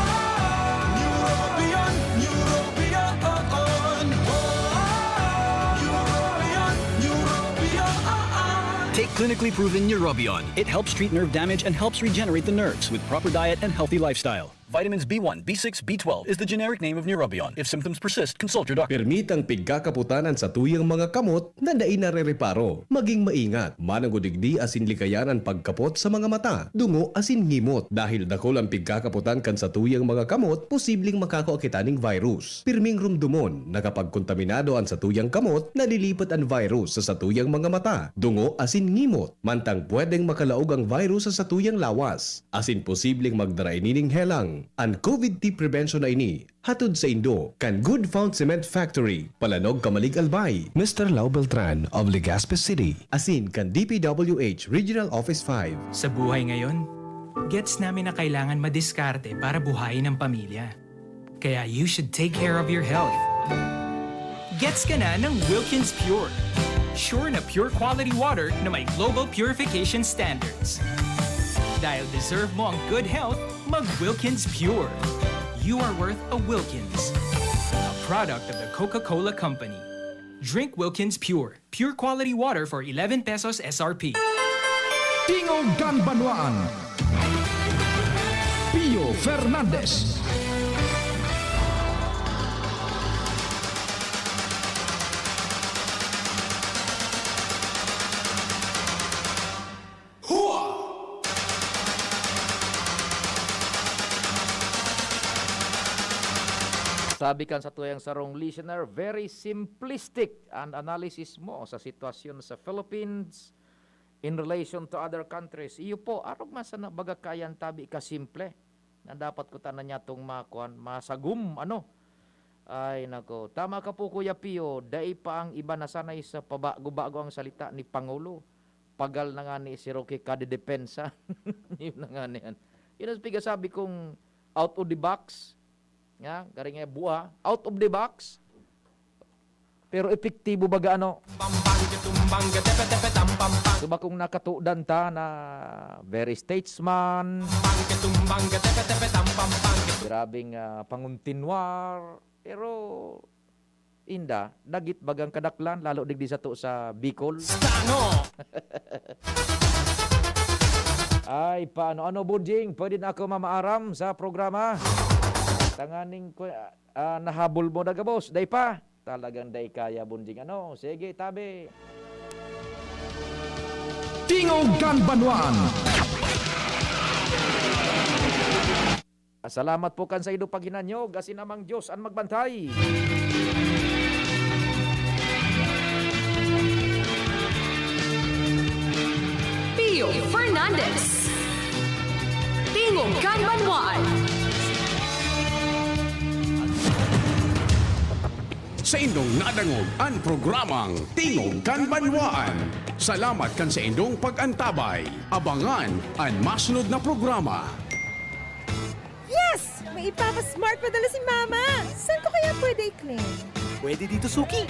Neurobion, Neurobion, oh, oh. Neurobion, Neurobion, oh, oh. Take clinically proven Neurobion. It helps treat nerve damage and helps regenerate the nerves with proper diet and healthy lifestyle. Vitamins B one, B six, B twelve is the generic name of Neurobion. If symptoms persist, consult your doctor. Permitang pigkakapotan an satuyang mga kamot na dai narereparo. Maging maingat, manongod digdi asin likayan an pagkapot sa mga mata, dungo asin ngimot. Dahil dakul an pigkakapotan kan satuyang mga kamot, posibleng makakua kita ning virus. Pirming rumdomon na kapag kontaminado an satuyang kamot, nalilipat an virus sa satuyang mga mata, dungo asin ngimot. Mantang pwedeng makalaog ang virus sa satuyang lawas. Asin posibleng magdara ini ning helang. An COVID T prevention na ini hatod saindo kan Good Found Cement Factory, Palanog, Camalig, Albay, Mister Lau Beltran of Legazpi City, asin kan D P W H Regional Office five. Sa buhay ngayon, gets namin na kailangan madiskarte para buhayin ang pamilya. Kaya you should take care of your health. Gets ka na ng Wilkins Pure. Sure na pure quality water na may global purification standards. Dahil deserve mo ang good health, mag Wilkins Pure. You are worth a Wilkins. A product of the Coca-Cola Company. Drink Wilkins Pure. Pure quality water for eleven pesos S R P. Tingog kan Banwaan. Pio Fernandez. Hua! Sabi kan satuyang sarong listener, very simplistic an analysis mo sa sitwasyon sa Philippines in relation to other countries. Iyo po, arog man sana baga kaiyan tabi ka simple na dapat kuta na niya tong makuan, masagum, ano? Ay, nako. Tama ka po, Kuya Pio. Dai pa ang iba nasanay sa pabago-bago ang salita ni Pangulo. Pagal na nga ni si Roque kadedepensa. Yun na nga na yan. Yun ang pigasabi kong out of the box. Nga, garing nga buha. Out of the box. Pero epektibo baga ano? Ito ba kung nakatudan ta na very statesman? Grabing, ah, panguntinwar. Pero, inda, dagit bagang kadaklan, lalo digdi sato sa Bicol. Ay, paano? Ano, Bunjing? Pwede na ako mamaaram sa programa? Tanganing ko, ah, nahabol mo na gabos. Dai pa? Talagang dai kaya, Bunjing. Ano? Sige, tabi. Tingog kan Banwaan. Salamat po kan saindo paghinanyog, asin Amang Dios an magbantay. Pio Fernandez. Tingog kan Banwaan. Saindong nadangog an programang Tingog kan Banwaan. Salamat kan saindong pag-antabay. Abangan an masunod na programa. Yes! May ipapa-smart pa dala si Mama! Saan ko kaya pwede i-claim? Pwede dito, Suki.